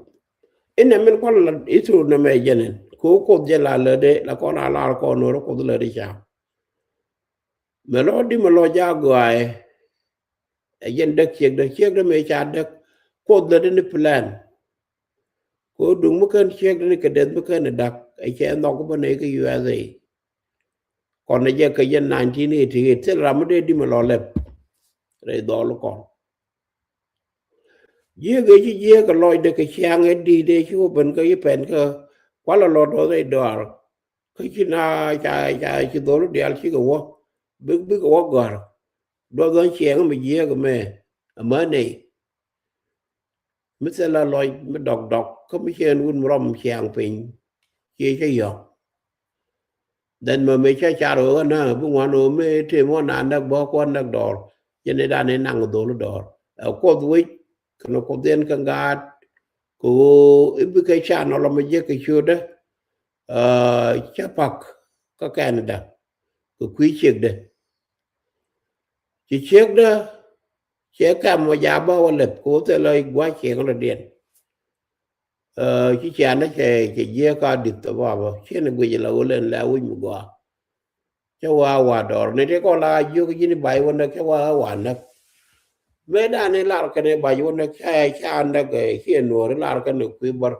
Inɛ min kual la Israel nɛmɛ jɛn in. Kɛ wä Kuoth jɛ la lätdɛ, la kɔn a lar kɔn no̱r Kuoth lätdɛ ca. Mɛ lɔ di mɛ lɔ ja gɔaaɛ. Ɛ jɛn däk ciekdä, ciekdä mëë ca däk. Kuoth lätdɛ ni plan. Kɛ wä duŋ mi kän ciekdä ni kɛ deth mi kän ɛ dak. Ɛ cɛ nhɔk bä nɛy kä U S A. Kɔn ɛ jɛ kɛ jɛn nineteen eighty eight, thil ram mi dee di mɛ lɔ lɛp. Rɛy dhɔl kɔn. Jiäk ëë ci jiäk kɛ lɔcdɛ kɛ ciaŋ ëë di̱i̱t ëë ci wä ben kä yi pɛn kä kualɛ lɔ duɔth rɛy dɔaar. Kä ci na ca ca ci dhol diaal cikɛ wä bik bikɛ wä gɔ̱a̱r. Duɔth ɣän ciɛŋ mi jiääk ɛmɛ. Ɛmä nɛy mi thilɛ lɔc mi dɔk dɔk kä mi ciɛn wun mi rɔm ciaŋ piny. Ciɛ cä yɔ̱k. Dhɛn mɛ mëë cä car ɣöö ɣän bi ŋuan ɣöö mëë tëë mi wä na näk bä kuɔn näk dɔɔr. Jɛn i̱ dan i̱ naŋ dhol dɔɔr ɛ Kuoth wec kɛnɛ Kuoth yɛn kɛ ŋa̱a̱t. Kɛ ɣöö i̱ bikɛ can ɔ lɔ mi jiäk kɛ ciötdä. Cä pak kä Canada kɛ kui̱ ciekdä. Ci ciekdä ciɛ kɛm mɔ jaabä wä lɛp kɛ wä thilɛ gua̱c cieŋ lɔ diɛn. Ci ciandä cɛ cɛ jiɛ ka di̱th tɔ baba ciɛn guic la wä lɛn lɛ wi̱c mi gɔaa. Cä wa wa dɔr ni ti kɔn la jiök ji̱n bac wä näk cä wa wa näk. Mëë dan ni lar kɛn bac wä näk cä ca näk ciɛ nuɔɔri lar kɛn kui̱ bär.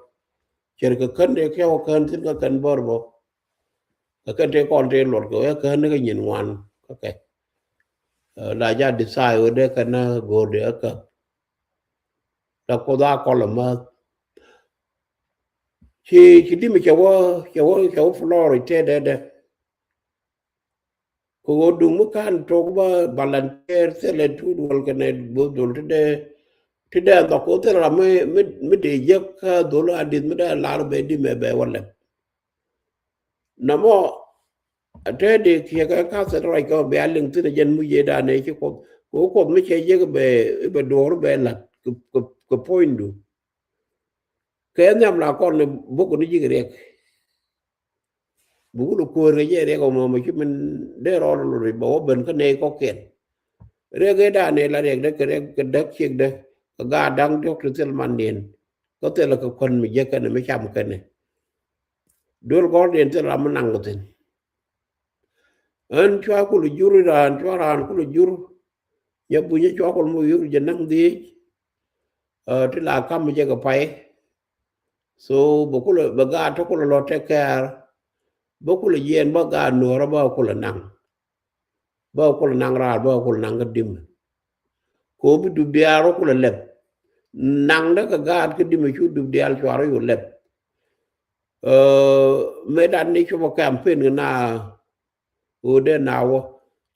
Cɛr kɛ kän dee kɛ wä kän thi̱n kä kän bär bä. Kä kɛn tëë kɔn tëë luɔt kɛ wee kän ni kä nyin ŋuan kä kɛ. La ja decide wee dee kɛn na go̱o̱r dee kä. La Kuoth a kɔl a mäth. Ci ci di mi cɛ wä cɛ wä cɛ wä Florida tëë dee dee. Kɛ ɣöö duŋ mi ka̱n tok bä volunteer thilɛ tuut wäl kɛnɛ bo̱o̱th dhol ti dee ti dee nhɔk kɛ ɣöö thilɛ ram mi mi dee jek kä dhol a di̱th mi dee lar bɛ di mɛ bɛ wä lɛp. Namɔ a te dee kiɛ kɛ ka thil ruac kɛ bɛ a liŋ thin a jɛn mi yee dan ɛ ci Kuoth kɛ ɣöö Kuoth mi cɛ jek bɛ bɛ duɔɔr bɛ la̱t kɛ kɛ kɛ puɔ̱nydu. Kɛ nhiam la kɔn ni buk ni ji̱ kɛ riɛk. Buk ni kuäär kɛ jɛ riɛk ɔmɔ mɛ ci min dee rɔɔd lori bɛ wä ben kä nɛy kɔkiɛn. Riɛk ëë dan ëë la riɛk dee kɛ riɛk kɛ däk ciek dee kɛ gaat da̱ŋ diɔ̱k ti thil mandiɛn. Kä thil kɛ kuän mi jek kɛnɛ mi cam kɛnɛ. Duel gɔ̱rdiɛn thil ram mi naŋ kɛ thi̱n. Ɣän cua kul jur raan cua raan kul jur. Nyɛ bunyä cua kul mi yur jɛ naŋ dhiec. Ti la kam jɛ kɛ pay. So bä kul bä gaat tɔ kul lɔ take care. Bä kul jiɛn bä gaat nuɔrä bä kul naŋ. Bä kul naŋ raar bä kul naŋ kä dim. Ko bi dup diaal rɔ kul lɛp. Naŋ dä kɛ gaat kä dim cu dup diaal cua rɔ yu lɛp. Mëë dat ni cupɔ campaign kɛ na ɣöö dee na wä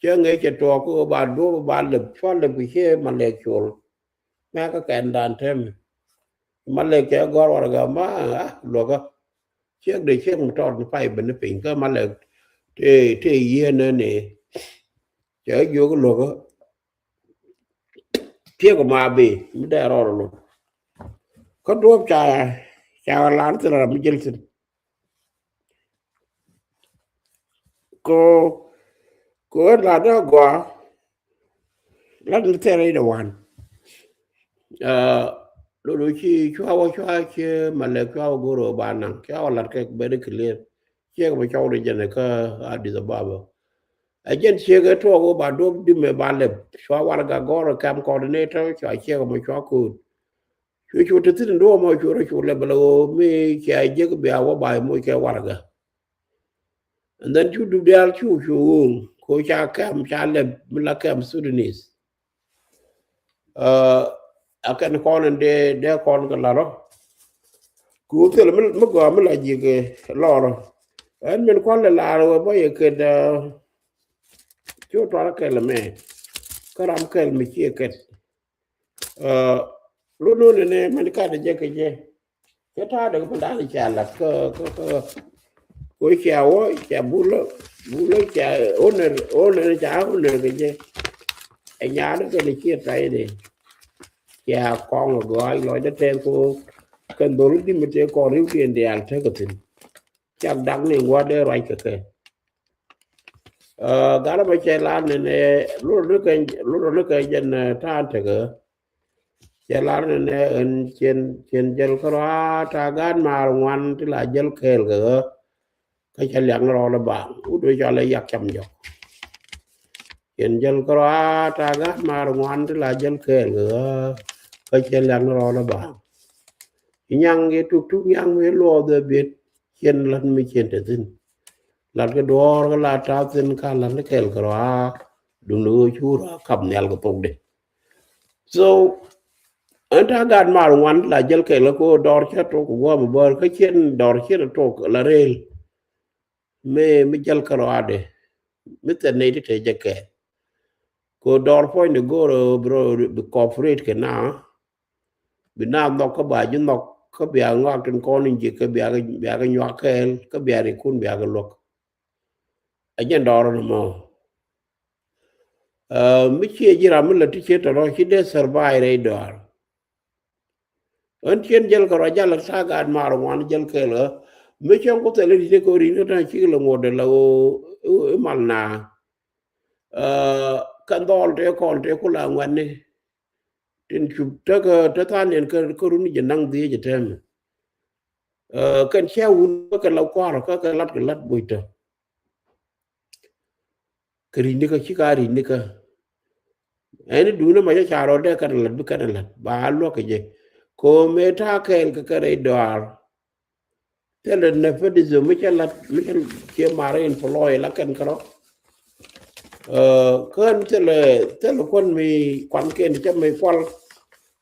cä ŋee cɛ tuɔɔk kä ɣöö ba duɔ̱p ba lɛp cua lɛp kɛ ciɛ ma lɛk col. Mɛ kä kɛn dan tɛm ma lɛk cɛ gɔr warɛgɛ ma a luɔkä. Ciek dee ciek mi tɔt ni pay ben ni piny kä ma lɛk tëë tëë yieen ni ni cɛ jiök luɔkä. Tiek ma bi mi dee rɔɔd lun kä duɔp ca ca lan thil ram mi jil thin. Ko ko la da gua la ni thil ri da wan. Lulu ci cua wä cua ci ma lɛ cua wä goro ba naŋ cua wä lat kɛ bɛ di clear. Ciek ma cɔw di jɛn kä Addis Ababa. Ɛ jɛn ciek ɛ tuɔɔk ɣöö ba duɔ̱p di̱mɛ ba lɛp. Cua warɛga gɔ̱r ɛ camp coordinator, cua ciek ɛmɔ cua ko̱o̱t. Cu cu te thi̱n duɔ̱ɔ̱p ɛmɔ cu rɔ cu lɛp bɛ lɛ ɣöö mi cia jiäk bia wä ba moc kɛ warɛga. And then cu dup diaal cu cu ɣööŋ ko ca camp ca lɛp mi la camp Sudanese. A kɛn kɔn in dee dee kɔn kɛ lar ɔ. Ku thil mi gɔaa mi la ji̱ kɛ lɔr ɔ. Ɛn min kual lɛ lar wɛ bä yɛ kɛt. Cu tuar kɛl mɛ kä ram kɛl mi ciɛ kɛt. Lun nunɛ nɛ mɛn kat jɛ kɛ jɛ. Cɛ ta̱a̱ däk pändan cia lat kä kä kä. Ko cia wä cia bulä bulä cia owner owner cia owner kɛ jɛ. Ɛ nyaani kɛn ciɛ tayni. Cia kɔŋ ɛ gɔaac lɔcdä tɛth ko kɛn dhol di̱t mi tëë kɔn ri̱wdiɛn diaal tekɛ thi̱n. Cak dak ni ŋuat dee ruac kɛ kɛ. Gat ɛmɔ cɛ lar ni nɛ lurɔ ni kɛ lurɔ ni kɛ jɛn ta̱a̱n tekɛ. Cɛ lar ni nɛ ɛn cien cien jäl kärɔa ta̱a̱ gaat maar ŋuan ti la jäl kɛɛl kɛ ɣä. Kä cɛ liak ni rɔɔdä baaŋ wut wee cɔal ɛ yak cam jɔk. Cien jäl kärɔa ta̱a̱ gaat maar ŋuan ti la jäl kɛɛl kɛ ɣä. Kä cɛ liak ni rɔɔdä baaŋ. Nyaŋ yɛ tuk tuk nyaŋ mi luɔɔth ɛ biet. Cien la̱t mi cien te thi̱n. La̱t kɛ duɔ̱ɔ̱r kä la ta̱a̱ thi̱n ka la̱t ni kɛɛl kärɔa. Duŋdɛ ɣöö cu rɔa kap nhial kɛ thokdɛ. So ɛn ta̱a̱ gaat maar ŋuan la jäl kɛɛl kä ko dɔɔr cä tok kɛ gua̱a̱m bäär kä cien dɔɔr cien tok la rëël. Mi mi jäl kärɔadɛ mi thɛn nɛy ti te jɛ kɛɛl. Ko dɔɔr puɔ̱nydɛ go̱o̱r bro bi cooperate kɛ na. Bi na nhɔk kä ba ji̱ nhɔk kä bia ŋɔak tin kɔn in ji̱ kä bia kɛ bia kɛ nyuak kɛɛl kä bia rikun bia kɛ luäk. A jɛn dɔɔr ni mɔ. Mi ciɛ ji̱ ram mi la ti ciet tɔrɔ ci dee survive rɛy dɔɔr. Ɣän cien jäl kärɔa jäl a ta̱a̱ gaat maar ŋuan jäl kɛɛl ɣä. Mi cäŋ ku thɛl in ti ko rin kä ta̱a̱ cik lɛ ŋuɔ̱t dee la ɣöö imal na. Kɛn dhɔl tëë kɔn tëë ku la ŋuɛ̈tni. Tin cup tekɛ te tha̱a̱ŋ niɛn kä run jɛ naŋ dhiec jɛ tɛmɛ. Kɛn cä wun kä kɛ la kua̱r kä kɛ lat kɛ lat buc tɔ. Kɛ ri̱cnikä ci ka ri̱cnikä. Ɛn i̱ duundä ma cä ca rɔɔdɛ kɛn lat bi kɛn lat ba luäk kɛ jɛ. Ko mëë ta̱a̱ kɛɛl kɛ kɛ rɛy dɔaar. Thilɛ nepotism mi cä lat mi cä cie mar in pulɔɔc la kɛn kärɔ. Kään thilɛ thilɛ kuän mi kuan kɛn cä mi kual.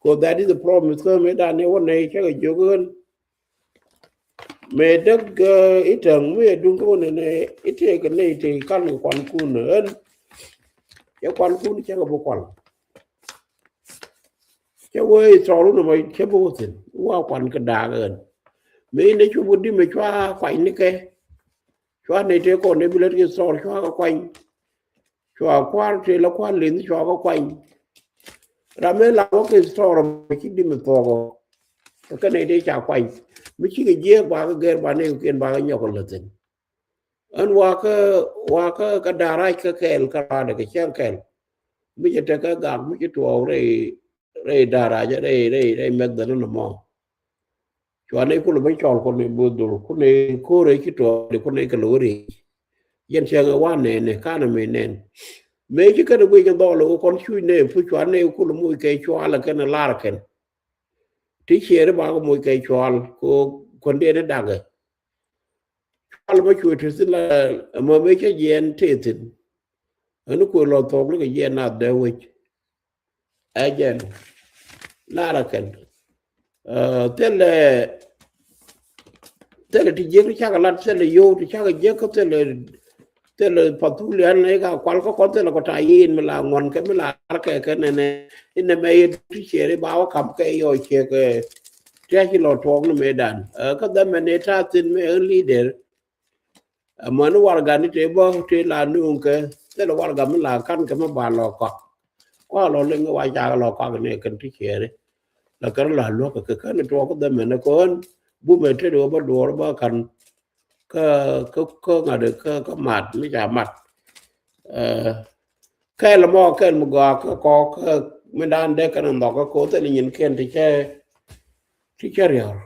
Ko that is the problem with kä mi dan ni wä nɛy cä kɛ jiök ɣän. Mëë däk i̱ täŋ mi ɛ duŋ kä wä nɛnɛ i̱ tëëk kɛ nɛy tëëk kal kɛ kuan kun ɣän. Cä kuan kun cä kɛ bi kual. Cä wee i̱ thɔɔr wun ɛmɔ cä bi wä thi̱n wa kuan kɛ daak ɣän. Mëë in dee cu bi di̱mɛ cua kuany ni kɛ. Cua nɛy tëë kɔn dee bi lät kɛ thɔɔr cua kɛ kuany. Cua kua̱r tëë la kua̱r leny cua kɛ kuany. Ram mëë la wä kɛ thɔɔr ɛmɔ ci di̱mɛ thuɔk ɔ. Kɛ kɛ nɛy tëë ca kuany mi cikɛ jiɛɛk ba kɛ gɛr ba nɛy kɛ kiɛn ba kɛ nyɔk kɛ lät thi̱n. Ɣän wakä wakä kɛ da̱rac kä kɛɛl kä raadɛ kɛ cäŋ kɛɛl. Mi cɛ tekɛ gak mi ci tuɔɔk rɛy rɛy da̱rac rɛy rɛy rɛy mɛth dhɛn ni mɔ. Cuanɛ kulɛ bä cɔl kunɛ bo̱o̱th dhol kunɛ ko̱rɛ ci tuɔɔk di kunɛ kɛ lo̱ri. Yɛn cäŋ ɛ wa nɛɛnɛ kanɛ mi nɛn. Mëë ci kɛn ɛ guic in dhɔl ɛ wä kɔn cuc nɛ puc cuanɛ kulɛ muc kɛ cual ɛ kɛn ɛ lar kɛn. Ti ciɛɛri ba kɛ muc kɛ cual ko kuändɛ ni dakɛ. Cual ma cuɛ te thi̱n la ɛmɔ mëë cä jiɛɛn te thi̱n. Ɛn kuɛ lɔ thok ni kɛ jiɛɛn nath dee wec. Ɛ jɛn lar ɛ kɛn. Thilɛ thilɛ ti jiäk ti cakɛ lat thilɛ yio̱w ti cakɛ jiäk kä thilɛ thilɛ pathulian ni ka kual kä kɔn thilɛ kɔ ta yin mi la ŋuɔn kɛ mi la arkɛ kɛ nɛnɛ. Inɛ mɛ yet ti ciɛri ba wä kam kɛ yɔ ciɛ kɛ. Tiaci lɔ tuɔɔk ni mëëdan kä dhɛmɛ ni ta thin mi ɛ leader. Amäni warɛgani tëë bä tëë la nuŋ kɛ thilɛ warɛga mi la kan kɛ mi ba lɔ kɔak. Kua lɔ liŋ wa ca lɔ kɔak ni kɛn ti ciɛri. La kɛn la luäk kɛ kɛn tuɔɔk kɛ dhɛmɛ ni kɔn bumɛ tëë di wä bä duɔɔr bä kan. Kä kä kä ŋa̱t kä kä mat mi ca mat. Kɛl mɔ kɛl mi gɔaa kä kɔk kä mi dan dee kɛn nhɔk kä koth ɛn nyin kɛn ti cɛ ti cɛ riɔr.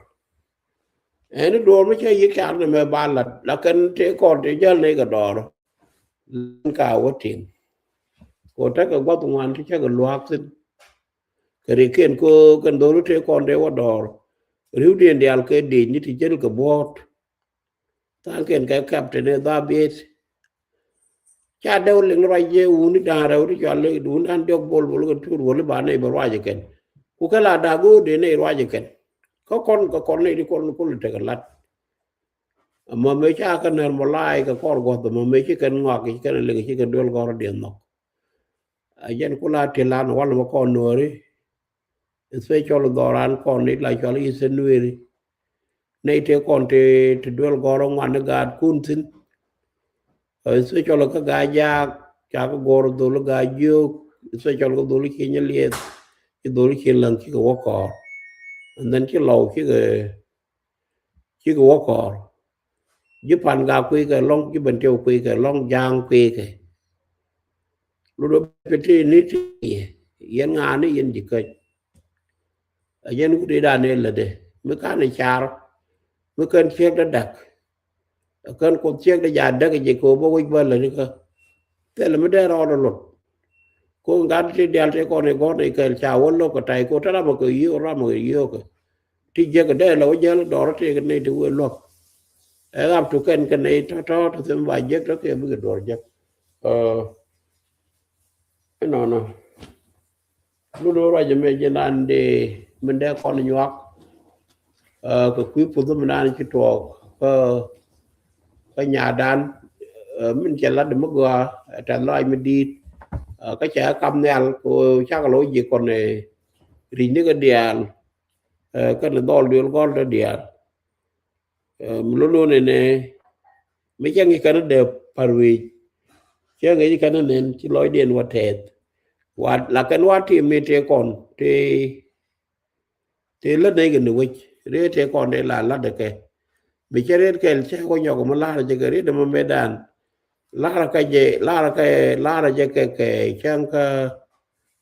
Ɛn duɔɔr mi cɛ yik car ni mɛ ba lat la kɛn ti kɔr ti jäl ni kɛ dɔɔr. Lɛn ka wä tiŋ. Kɛ wä tekɛ gua̱th ŋuan ti cakɛ luaak thi̱n. Kɛ rikiɛn ko kɛn dholi tëë kɔn dee wä dɔɔr. Riwdiɛn diaal kɛ dec ni ti jel kɛ buɔ̱ɔ̱t. Tha̱a̱ŋkiɛn kɛ captain ɛ dhap yet. Ca dee wä liŋ ruac jɛ wuni da̱a̱n rɛw ti cɔal i̱ wuni da̱a̱n diɔk bol bol kɛ tuur woli ba nɛy bɛ ruac ɛ kɛn. Ku kɛ la da̱a̱ go̱o̱r dee nɛy ruac ɛ kɛn. Kä kɔn kɛ kɔn nɛy ti kɔn kul tekɛ lat. Ɛmɔ mëë ca kɛ nɛr mɔ laay kɛ kɔr guɔ̱th ɛmɔ mëë ci kɛn ŋɔak ci kɛn liŋ ci kɛn duel gɔ̱rä diɛn nhɔk. A jɛn kula ti lan wal mɔ kɔn nuɔri. Especially dhɔran kɔn ni la cɔl i̱ sɛ nueri. Nɛy tëë kɔn ti ti duel gɔ̱rä ŋuan ni gaat kun thi̱n. Especially kä gaa jaak ca kɛ gɔ̱r dhol gaa jiök. Especially kä dhol ci nyɛ lieth. Ci dhol ci läŋ ci kɛ wä kɔɔr. And then ci lɔw ci kɛ Cikɛ wä kɔɔr. Ji̱ pan gak kui̱ kɛ lɔ̱ŋ, ji̱ ben tiɛw kui̱ kɛ lɔ̱ŋ, ja̱a̱ŋ kui̱ kɛ. Lotdɛ piti ni ti yɛ, yɛn ŋa̱a̱ni yɛn ji̱ käc. A yɛn wut i̱ dan i̱ lätdɛ mi ka̱n i̱ car mi kän ciek dä dak. Kän kuoth ciek dä ja̱ dak ji̱ kɛ wä bä wec bä lätdi kä. Thilɛ mi dee rɔɔdɛ lot. Ko ŋa̱t ti diaal ti kɔn i̱ gɔ̱r ni kɛl ca wä lo̱k kɛ tay ko te ram kɛ yiöök ram kɛ yiöök kɛ. Ti jiäk dee lɛ wä jäl dɔɔr ti kɛ nɛy ti wee luäk. Ɛ ɣap tu kɛn kɛ nɛy tɔ̱tɔ̱ ti thim ba jiäk tɔ̱ kɛ bikɛ duɔr jiäk. Inɔnɔ. Lulu ruac ɛmɛ ji̱ nan di min dee kɔn nyuak. Kɛ kui̱ puth min nan ci tuɔɔk kä kä nyadan. Min cɛ lat mi gɔaa tɛth lɔac mi di̱i̱t. Kä cɛ kam nhial ko cak lɔ ji̱ kɔn ri̱c ni kɛ diaal. Kɛn dhɔl duel gɔl dɔ diaal. Mi lolo nɛnɛ mi cɛ ŋi̱c kɛn dee par wi̱i̱c. Cɛ ŋi̱c kɛn nɛn ci lɔcdiɛn wä tɛth. Wa la kɛn wa ti mi tëë kɔn tëë Tëë lät nɛy kɛ ni wec riet tëë kɔn dee la lat dee kɛ. Mi cɛ riet kɛl cɛ kɔ nyɔk mi lar jɛ kɛ riet dee mɛ mɛ dan. Lar kɛ jɛ lar kɛ lar jɛ kɛ kɛ cäŋ kä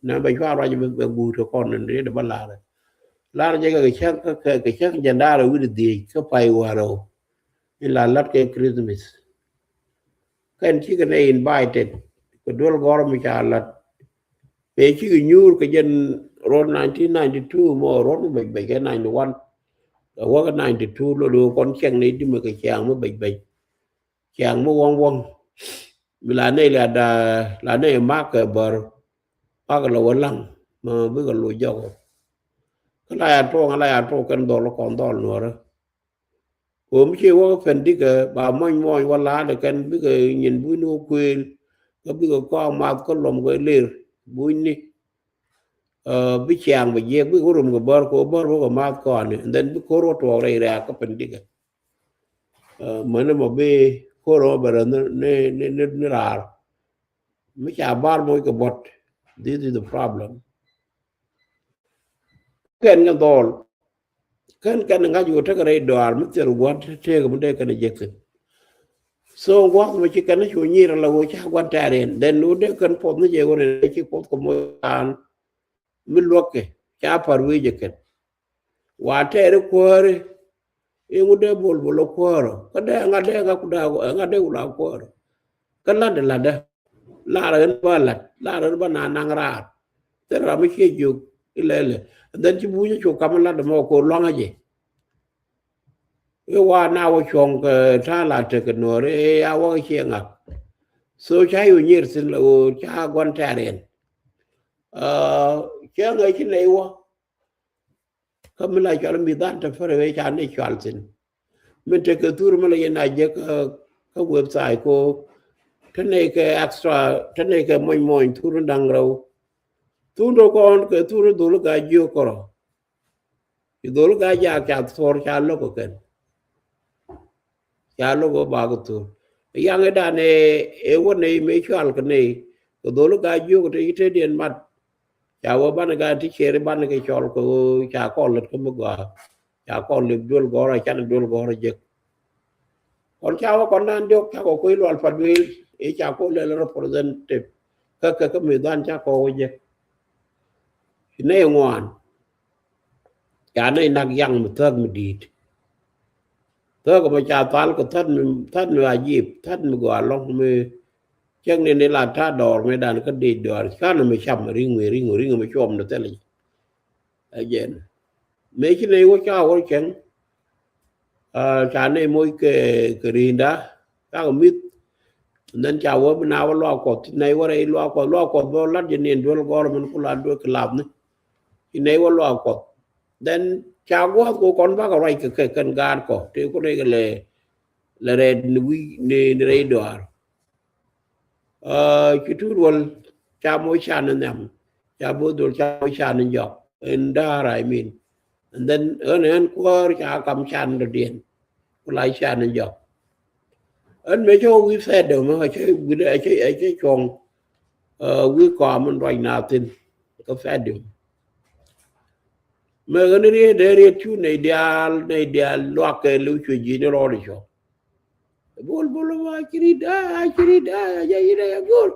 nɛ bɛ cua ruac bɛ guut kɛ kɔn ni riet dee bä lar. Lar jɛ kɛ kɛ cäŋ kä kɛ cäŋ jɛ ndaar wi̱r dhiec kä pay wärä. In la lat kɛ Christmas. Kɛn cikɛ nɛ invited kɛ duel gɔr mi ca lat. Mëë cikɛ nyuur kɛ jɛn ruɔt nineteen ninety two mɔ ruɔt mi bɛc bɛc kɛ ninety one. Kɛ wäkɛ ninety two lɔ do̱ kɔn ciɛŋ ni dimɛ kɛ ciaŋ mi bɛc bɛc. Ciaŋ mi wäŋ wäŋ. Mi la nɛ la da la nɛ mak kɛ bär. Pak la wä laŋ ma bikɛ loc jɔk. Kä la ya tuɔŋ la ya tuɔŋ kɛn dhɔl kɔn dhɔl nuɔrä. Ko̱m ci wä kä pɛn dikä ba mɔny mɔny wä la̱a̱dɛ kɛn bikɛ nyin buny ni wä kuëël. Kä bikɛ kɔak math kä lɔm kɛ lir buny ni. Bi ciaŋ bɛ jiɛk bikɛ wä rom kɛ bär kɛ wä bär wä kɛ math kɔani and then bi ko̱r wä tuɔɔk rɛy rɛ̈ɛ̈k kä pɛn dikä. Mäni mɔ bi ko̱r wä bɛ rɛ ni ni ni ni raar. Mi ca bar moc kɛ bɔt. This is the problem. Kɛn kɛ dhɔl. Kɛn kɛn ŋa̱c wä tekɛ rɛy dɔaar mi thil gua̱n tekɛ mi dee kɛn jek thin. So gua̱th mi ci kɛn cu nyir la wä ca gua̱n tɛɛr in then wä dee kɛn puɔth ni jɛ wä ni ci puɔth kɛ moc an. Mi luäk kɛ ca par wi̱i̱ jɛ kɛn. Wa tɛɛri kuääri. Iŋu dee bol bol kuäärä kä dee ŋa dee ŋa ku daa ŋa dee ku la kuäärä. Kä la̱t dee la̱t dee. Lar ɣän bä la̱t lar ɣän bä na naŋ raar. Thil ram mi ciɛ jiök ilɛlɛ. And then ci bunyä cu kam la̱t mɔ ko luaŋä jɛ. I̱ wa na wä cuɔ̱ŋ kɛ ta̱a̱ la tekɛ nuɔ̱ɔ̱r i̱ ya wä ciɛ ŋak. So ca yu nyir thin la ɣöö ca gua̱n tɛ̈riɛn. Cɛ ŋäc ci nɛy wä. Kä mi la cual mi dhan te fɛrɛ wee ca ni cual thin. Min te kɛ thur mi la yɛn a jɛ kä website ko. Te nɛy kɛ extra te nɛy kɛ mɔny mɔny thur ni da̱ŋ rɛw. Thur ni kɔn kɛ thur ni dhol ga jiök kɔrɔ. Ci dhol ga jak ca thor ca lok kɛ kɛn. Ca lo̱k ɣöö ba kɛ thor. Yaŋ i̱ dan ɛ wä nɛy mëë cual kɛ nɛy kɛ dhol i̱ ga jiök te i̱ te diɛn mat. Ca wä banɛ ga ti ciɛɛr i̱ banɛ kɛ cɔl kɛ ɣöö ca kɔn lät kä mi gɔaa. Ca kɔn lep duel gɔ̱rä canɛ duel gɔ̱rä jek. Kɔn ca wä kɔn nan diɔk ca kɔ kui̱ lual pat duel i̱ ca kɔ lɛl representative. Kä kɛ kä mi dhan ca kɔ wä jek. Ci nɛy ŋuan. Ca nɛy nak yaŋ mi thäk mi di̱i̱t. Thäk mi ca thal kɛ thät mi thät mi ajip thät mi gɔaa lɔ̱ŋ mi Cäŋ ni ni la ta̱a̱ dɔɔr mëë dan kä dee dɔɔr. Ca ni mi cam riŋ mi riŋ riŋ mi cuɔm ni thil. Ɛ jɛn. Mëë ci nɛy wä ca wä cäŋ. Ca nɛy moc kɛ, kɛ ri̱i̱nda. Ca kɛ mi̱th. And then ca wä bi na wä luaak Kuɔth. Nɛy wä rɛy luaak Kuɔth. Luaak Kuɔth bä lat jɛ ni duel gɔr min ku la duel kɛ lap ni. Ci nɛy wä luaak Kuɔth. Then ca gua̱a̱th ko kɔn bakɛ ruac kɛ kɛ kɛn gaat kɔ. Tëë ku nɛy kɛ lɛ, lɛ rɛɛt ni wi̱i̱ ni, ni rɛy dɔɔr. Ci tuut wäl ca moc can ni nhiam. Ca bo̱o̱th duɔl ca moc can ni jɔk. In da̱a̱r, I mean. And then ɣän ɣän kuäär ca kam can dɔ̱diɛn. Ku la can ni jɔk. Ɣän mëë cä wä wi̱i̱ fɛt däm ɣä cä wi̱i̱, ɣä cä, ɣä cä cuɔ̱ŋ. Wi̱i̱ kɔam in ruac na thi̱n. Kä fɛt däm. Mëë ɣän riet dee riet cu nɛy diaal, nɛy diaal luak kɛ li̱w cuɛ ji̱ ni rɔɔd i̱ cɔ. Bol bol ma ci ri̱t a, ci ri̱t a, ja yi da ya gol.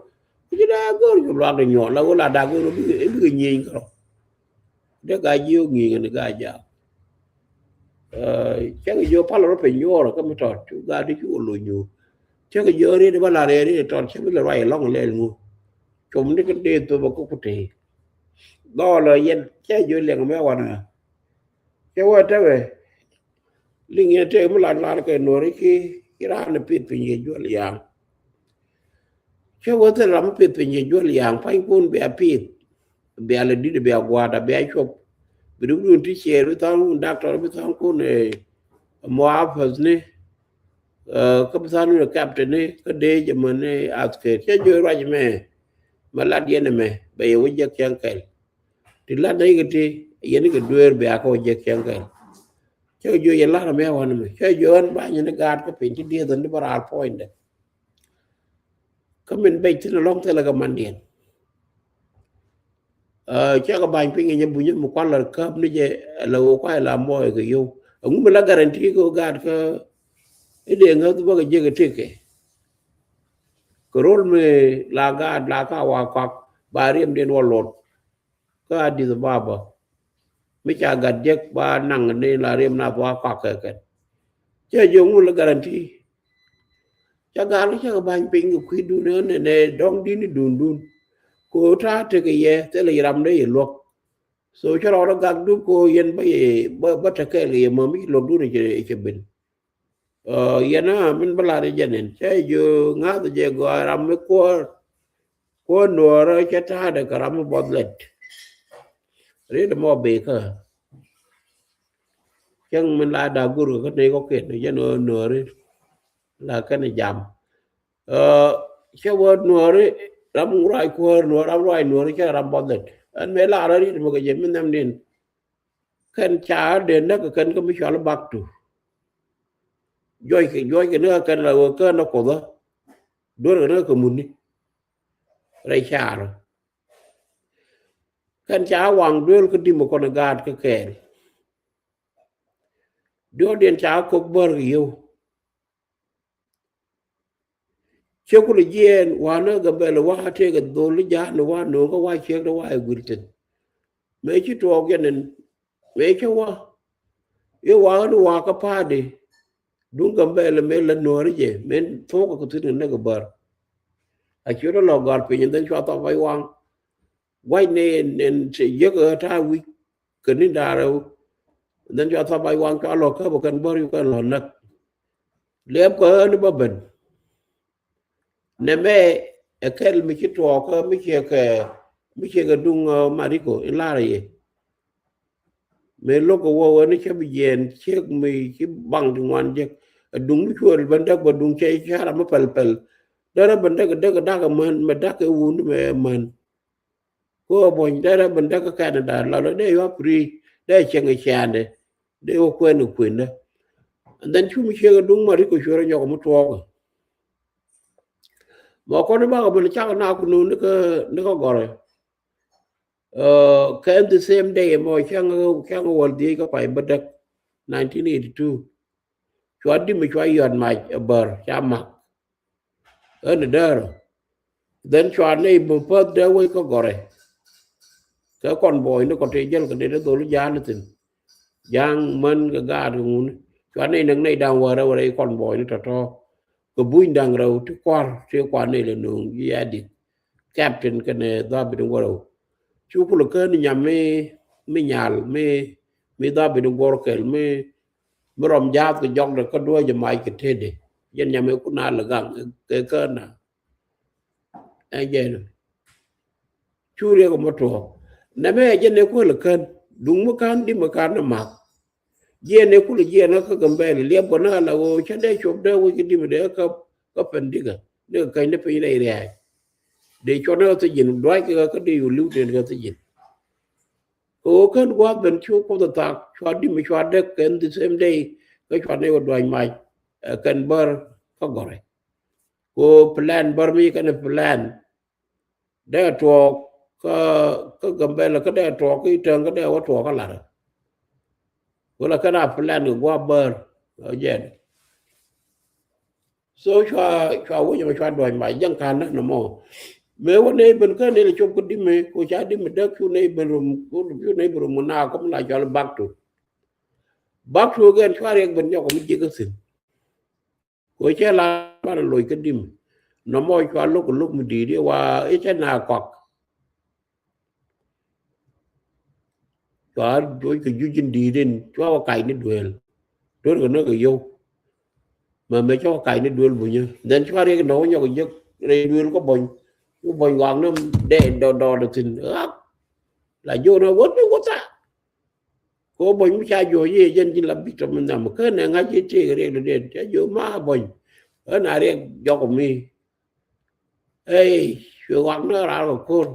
Ci da ya gol, cu luak di nyuɔl la wala da gol bi, bi nyieny karo. De ga jiö ngi ni ga ja. Cɛ ki jiö pal ro pe nyuɔr ka mi tɔt, cu ga di cu lo nyu. Cɛ ki jiö ri di ba la re ri tɔt, cɛ bi le ruai lɔŋ lɛl ngu. Com ni kä dee thop a kä kutee. Dhɔl a yɛn cɛ jiö liɛŋ mɛ wan a. Cɛ wä tɛwɛ. Liŋ yɛn tëë mi lat lar kɛ nuɔri ki, ki raan ni pith piny kɛ juɔl yaŋ. Cɛ wä thil ram mi pith piny kɛ juɔl yaŋ, panykun bia pith. Bia lɛ dit, bia gua̱a̱da, bia cuɔp. Bi duk dun ti ciɛɛr, bi tha̱a̱ŋ kun doctor, bi tha̱a̱ŋ kun, eh, muhafaz ni. Eh, kä bi tha̱a̱ŋ kun captain ni, kä dee jɛ män ni askeri. Cɛ jiö ruac mɛ. Mɛ lat yɛn mɛ, bɛ yɛ wä jek cäŋ kɛl. Ti lat nɛy kɛ ti, yɛn kɛ dueer bia kɛ wä jek cäŋ kɛl. Cä jiö yɛn lar mɛ wan mɛ. Cä jiö ɣän ba nyɛn gaat kä piny ti dieth ɣän di bä raar puɔ̱nydɛ. Kä min bec thin alɔŋ thilɛ kɛ mandiɛn. Cä kɛ ba̱ny piny kɛ nyɛ bunyä mi kual la käp ni jɛ la wä kuay la mɔɔy kɛ yio̱w. Ɛŋu mi la guarantee kɛ wä gaat kä i̱ dee ŋäth bä kɛ jek kɛ tëkɛ. Kɛ rol mi la gaat la ka wa kɔak ba riɛmdiɛn wä luɔt. Kä Addis Ababa. Mi ca gat jek ba naŋ ni la riɛm na ba kɔak kɛ kɛn. Cɛ jiö ŋu la guarantee. Ca gal cɛ kɛ ba̱ny piny kɛ kui̱dun ɛ nɛ dɔ̱ŋ di̱n i̱ dundun. Ko ta̱a̱ tekɛ yɛ thilɛ yi ram dee yɛ luɔ̱k. So cä rɔɔdä gak dup ko yɛn bä yɛ bä tekɛɛl kɛ yɛ mämi luɔ̱kdun i̱ cɛ ben. Yɛn a min bä lar i̱ jɛ nɛn cä jiö ŋa̱th jɛ gɔaa ram mi kuäär. Kuäär nuɔɔrä cä ta̱a̱dɛ kɛ ram mi buɔth lɛt. Riet mɔ bekä. Cäŋ min la da gur kɛ kä ney kɔkiɛn jɛ nuɔɔri la kɛn jam. Cä wä nuɔɔri ram ruac kuäär nuɔɔr ram ruac nuɔɔri cä ram buɔth lɛt. Ɛn mëë la rɔ riet mɔ kɛ jɛ min nhɛm din. Kɛn ca dee näk kɛn kä mi cual back to. Juɔc kɛ juɔc kɛ ni kɛ kɛn la wä kään ni kuothä. Duer kɛ ni kɛ muni. Rɛy caarä. Kɛn ca waŋ duel kä dim kɔn gaat kä kɛɛl. Duɔ̱ɔ̱diɛn ca kok bär kɛ yio̱w. Cɛ kulɛ jiɛɛn wanä Gambɛl wa tëëkɛ dhol ja̱a̱n wa no̱o̱ŋ kä wa ciek dee wa ɛ guil thi̱n. Mëë ci tuɔɔk jɛ nɛn mëë cä wa i̱ wa ɣän wa kä pa̱a̱di. Duŋ Gambɛl mëë la nuɔ̱ɔ̱ri jɛ mëë thuɔ̱k kɛ thi̱n kɛ näk kɛ bär. A ciöt a lɔ gɔ̱a̱r piny and then cua thɔp a waŋ. Gua̱cni ɛn, ɛn cɛ yek ɣä ta̱a̱ wi̱c kɛ ni da̱a̱r rɛw. And then cua thɔp a waŋ cua lɔ käp kɛn bär yu kɛn lɔ näk. Liɛp kɛ ɣä ni bä ben. Nɛmɛ ɛ kɛl mi ci tuɔɔkä mi ciɛ kɛ, mi ciɛ kɛ duŋ Mariko in lar yɛ. Mëë lo̱k kɛ wä wä ni cä bi jiɛɛn ciek mi ci baŋ ti ŋuan jek. Ɛ duŋ mi cuɔl ben däk bä duŋ cɛ i̱ ca̱r amä pɛl pɛl. Därä ben däk däk dak amän mɛ dak kɛ wun mɛ män. Ko buɔ̱ny dee rɛ ben däk kä Canada la lɔ dee yua free dee cieŋ ɛ ciaandɛ dee wä kuɛn ɛ kuendä. And then cu mi cieŋ ɛ duŋ Mariko cuɛ rɔ nyɔk mi tuɔɔk. Mɔ kɔn i̱ bakɛ ben cak na ku nu ni kä, ni kä gɔrɛ. Kɛ in the same day mɔ cäŋ, cäŋ wäl dhiec kä kuay bä däk nineteen eighty two. Cua dim mi cua yɔt mac ɛ bär ca mak. Ɣän ɛ däärä. Then cua nɛy mi päth dee wec kä gɔrɛ. Kɛ kɔn buɔyni kɔn tëë jäl kɛ dee dee dhol ja̱a̱n thi̱n. Ja̱a̱ŋ män kɛ gaat kɛ ŋuni. Cua nɛy näk nɛy da̱ŋ wärä wärä i̱ kɔn buɔyni tɔ̱tɔ̱. kɛ buny da̱ŋ rɛw ti kua̱r ti kua̱r ni lɛ nuŋ ji̱ ya dik. Captain kɛnɛ dhabit in wärɛw. Cu kulɛ kään nyam mi, mi nyal mi, mi dhabit in guɔr kɛl mi, mi rɔm jath kɛ jɔkdɛ kä duɔ̱ɔ̱c jɛ mac kɛ tetdɛ. Jɛn nyam mi kun a lɛ gaŋ kɛ kään na. Ɛ jɛn. Cu riɛk mɔ tuɔɔk. Nɛmɛ ɛ jɛn ɛ kuäl kän. Duŋ mi kän di mi kän ni math. Jiɛn ɛ kulɛ jiɛn kä Gambɛl liɛp kɔ na la ɣöö cä dee cuɔp dee wec kä di mi dee kä, kä pɛn dikä. Ni kɛ käny ni piny rɛy rɛɛc. Dee cuɔt ni kä thijin duac kɛ kä dee yu li̱w tëën kä thijin. Kɛ ɣöö kän gua̱a̱th ben cu Kuoth ɛ thak cua di mi cua däk kɛn the same day kä cua ni kɛ duac mac, ɛ, kɛn bär kä gɔrɛ. Ko plan bär mi kɛn plan. Dee tuɔɔk kä, kä Gambɛl kä dee tuɔɔk kä Itäŋ kä dee wä tuɔɔk kä lar. Wala kɛn a plan kɛ gua̱a̱th bär. Ɛ jɛn. So cua, cua wec mɛ cua duɔ̱c mac jɛn ka̱n dä nɔmɔ. Mëë wä nɛy ben kä nɛy lɛ cop kä di mi ko ca di mi däk cu nɛy ben rum, cu nɛy ben rum na kä mi la cɔl back to. Back to again cua riɛk ben nyɔk mi ji̱ kä thi̱n. Ko cɛ la banɛ loc kä di mi. Nɔmɔ cua lo̱k lo̱k mi di̱i̱t i̱ wa i̱ cɛ na kɔak. Cua juɔc kɛ juc in di̱i̱t in cua wä kac ni duel. Duel kɛ nä kɛ yio̱w. Mɛ mɛ cua wä kac ni duel bunyä. Then cua riɛk nɔ wä nyɔk kɛ jek rɛy duel kä bony. Cu bony wak ni dee dɔdɔdɛ thi̱n. Ɣak. La jiök ni wä ni wä tha. Ko bony mi ca jiök i̱ jɛn ji̱n la bik tɔ mi nham kä nɛ ŋa̱c i̱ tëëk riɛk dee dee ca jiök ma bony. Ɣän a riɛk jɔk mi. Ey, cuɛ wak ni raar kɛ ko̱r.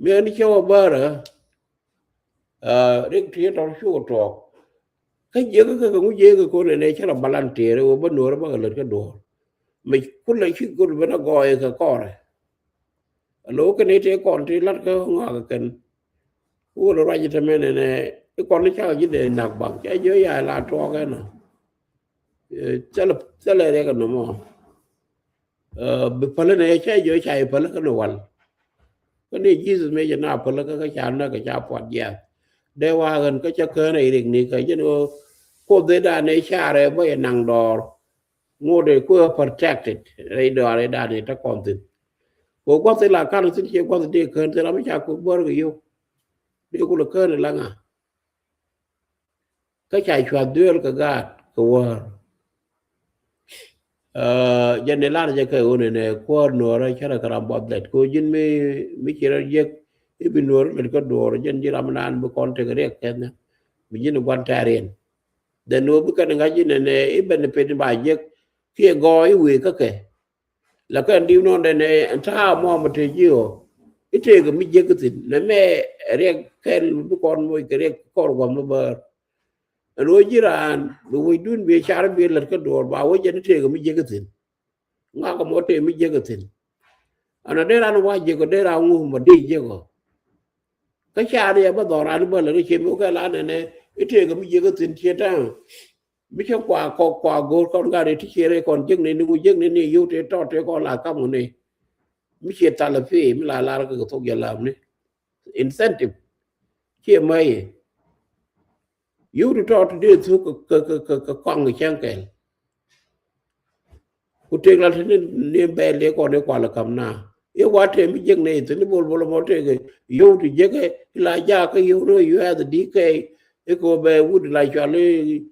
Miɛn cɛ wä bärä. Rik ti tɔr cukɛ tuɔɔk. Kä jiäkä kä kɛ ŋu jiäkä ko̱n ɛn ɛ cä rɔ balan tëërä wä bä nuɔrä bä kɛ lät kä duɔɔr. Mɛ kulɛ ci go̱r ben a gɔɔy kɛ kɔrɛ. Alo kɛn i̱ tëë kɔn ti lat kä ŋɔak kɛ kɛn. Wä lɛ ruac i̱ tɛmɛ nɛnɛ i̱ kɔn i̱ cakɛ ji̱ dee nak baŋ cɛ jiö ya̱ la tuɔɔk ɛn ɔ. Thilɛ, thilɛ riɛk ɛn nɔmɔ. Bi päl ni ca jiök ca i̱ päl kä ni wal. Kä ni Jesus mëë jɛ na päl kä kä ca näk kä ca puat jiath. Dee wa ɣän kä ca kään rɛy rik ni kä jɛn ɣöö Kuoth dee dan ni ca rɛy bä yɛ naŋ dɔɔr. Ŋot dee kuɛ protected rɛy dɔɔr rɛy dan ni te kɔn thi̱n. Kɛ gua̱th in la kan thi̱n ciɛ gua̱th dee kään thi̱n ram mi ca kuk bär kɛ yio̱w. Dee kulɛ kään in la ŋa. Kä ca cuath duel kɛ gaat kɛ wäär. Jɛn ni lar jɛ kɛ ɣöö nɛnɛ kuäär nuɔɔrä cärɛ kɛ ram buɔth lɛt kɛ ɣöö ji̱n mi, mi ci rɔ jiäk i̱ bi nuɔɔrä lɛt kä duɔɔr jɛn ji̱ ram naan bi kɔn tek riɛk kɛn nhiam. Mi ji̱n gua̱n tɛ̈riɛn. Then ɣöö bi kɛn ŋa̱c ji̱ nɛnɛ i̱ benefit ba jiäk kiɛ gɔɔy i̱ wëë kä kɛ. La kɛn diw nɔn dɛn ɛ ɛn ta̱a̱ mɔ mɛ te ji̱ ɔ i̱ tëëkɛ mi jiäk kä thi̱n nɛ mɛ riɛk kɛl bi kɔn moc kɛ riɛk kɔr gua̱m mi bäär. Ɛn ɣöö ji̱ raan bi wecdun bi car bi lät kä duɔɔr ba wec ɛn i̱ tëëkɛ mi jiäk kä thi̱n. Ŋakɛ mɔ tëë mi jiäk kä thi̱n. Ɛn ɔ dee raan wa jiäk ɔ dee raan ŋuth mɔ dee jiäk ɔ. Kä car yɛ bä dhɔran bä lät i̱ cie mi wä kɛ la nɛnɛ i̱ tëëkɛ mi jiäk kä thi̱n cie ta̱a̱. Mi cä kua kɔk kua go̱o̱r kɔn gat ri ti ciɛ rɛy kɔn jek ni ni ku jek ni ni yio̱w te tɔt te kɔn la kam ŋuni. Mi ciɛ thal pi mi la lar kɛ thok jɛ lam ni incentive ciɛ mɛ yɛ yio̱w te tɔt te dee thuk kɛ kɛ kɛ kɔaŋ cäŋ kɛl. Ku tek la te ni ni bɛl dee kɔn ni kual kam na i̱ wa te mi jek ni te ni bol bol mɔ te kɛ yio̱w te jek kɛ la ja kɛ yio̱w ni yio̱w ɛ the D K i̱ kɛ bɛ wut la cual i̱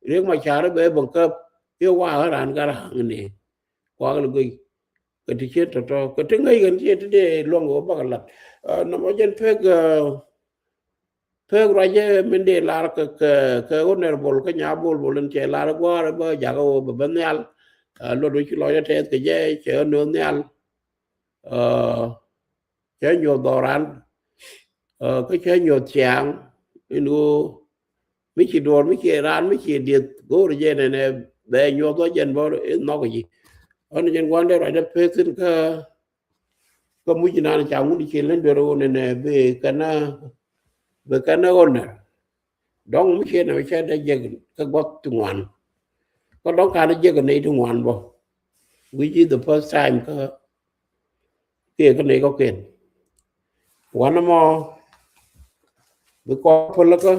Riek Machar bɛ bä käp i̱ wakä ran kä ra̱a̱ŋ ni. Kuak lɛ guic kɛ ti ciet tɔ̱tɔ̱ kɛ ti ŋäc kɛn ciet ti dee luɔ̱ŋ kɛ bä kɛ la̱t. Nɔmɔ jɛn pek pek ruacɛ min dee lar kɛ kɛ honorable kä nya bol bol in cɛ lar gua̱a̱r bä jakä wä bä bä nhial. Luɔt wä ci lɔc a tɛth kɛ jɛ cɛ nööth nhial. Cä nyuɔth dhɔran kä cä nyuɔth ciaŋ in ɣöö mi ci duɔɔr mi ci raan mi ci dieth go̱o̱r jɛ nɛnɛ bɛ nyuɔth wä jɛn bä in nhɔk ji̱. Ɣän jɛn gua̱n dee ruacdä pek thi̱n kä kä muc inan ca ŋun ci leny duer ɣöö nɛnɛ bi kɛn bi kɛn ɣöö nɛr. Dɔ̱ŋ mi ciɛ nɛ mi cɛ dee jek kä gua̱th ti ŋuan. Kä dɔ̱ŋ ka̱n jek nɛy ti ŋuan bä. Which is the first time kä kiɛ kä nɛy kɔ̱kiɛn. Wanɛ mɔ bi kɔn päl kä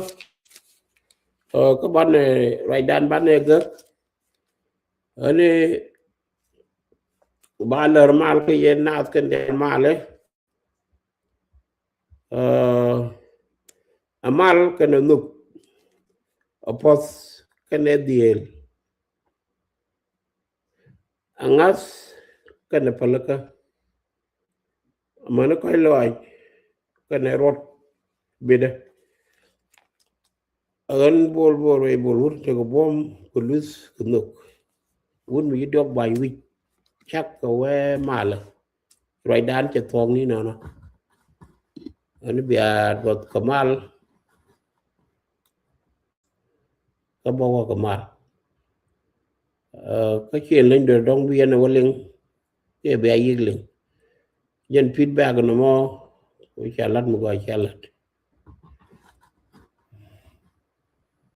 kä banɛ ruacdan banɛ gäk. Ani Ba lär mal kä yɛn naath kɛn diaal malɛ. Ɛ mal kɛnɛ nhök, ɛ puɔth kɛnɛ dhieel, ɛ ŋa̱th kɛnɛ pälikä, amäni kɔ̱a̱c lɔaac kɛnɛ ruɔ̱t bitdä. Ɛ ɣän Bol Bol Ruɛy Bol Wur tekɛ buɔ̱m kɛ luth kɛ nhök. Wut mi ci diɔ̱k ba̱ny wi̱c cak kɛ wee malä. Ruacdan cɛ thuɔ̱k ni nɔnɔ. Ɣän bia duɔth kɛ mal kä bä wä kɛ mal. Kä ciɛ leny dee dɔ̱ŋ bi yɛn ɛ wä liŋ, kiɛ bia yiëk liŋ. Jɛn feedback nɔmɔ, wä ca lat mi gɔaa ca lat.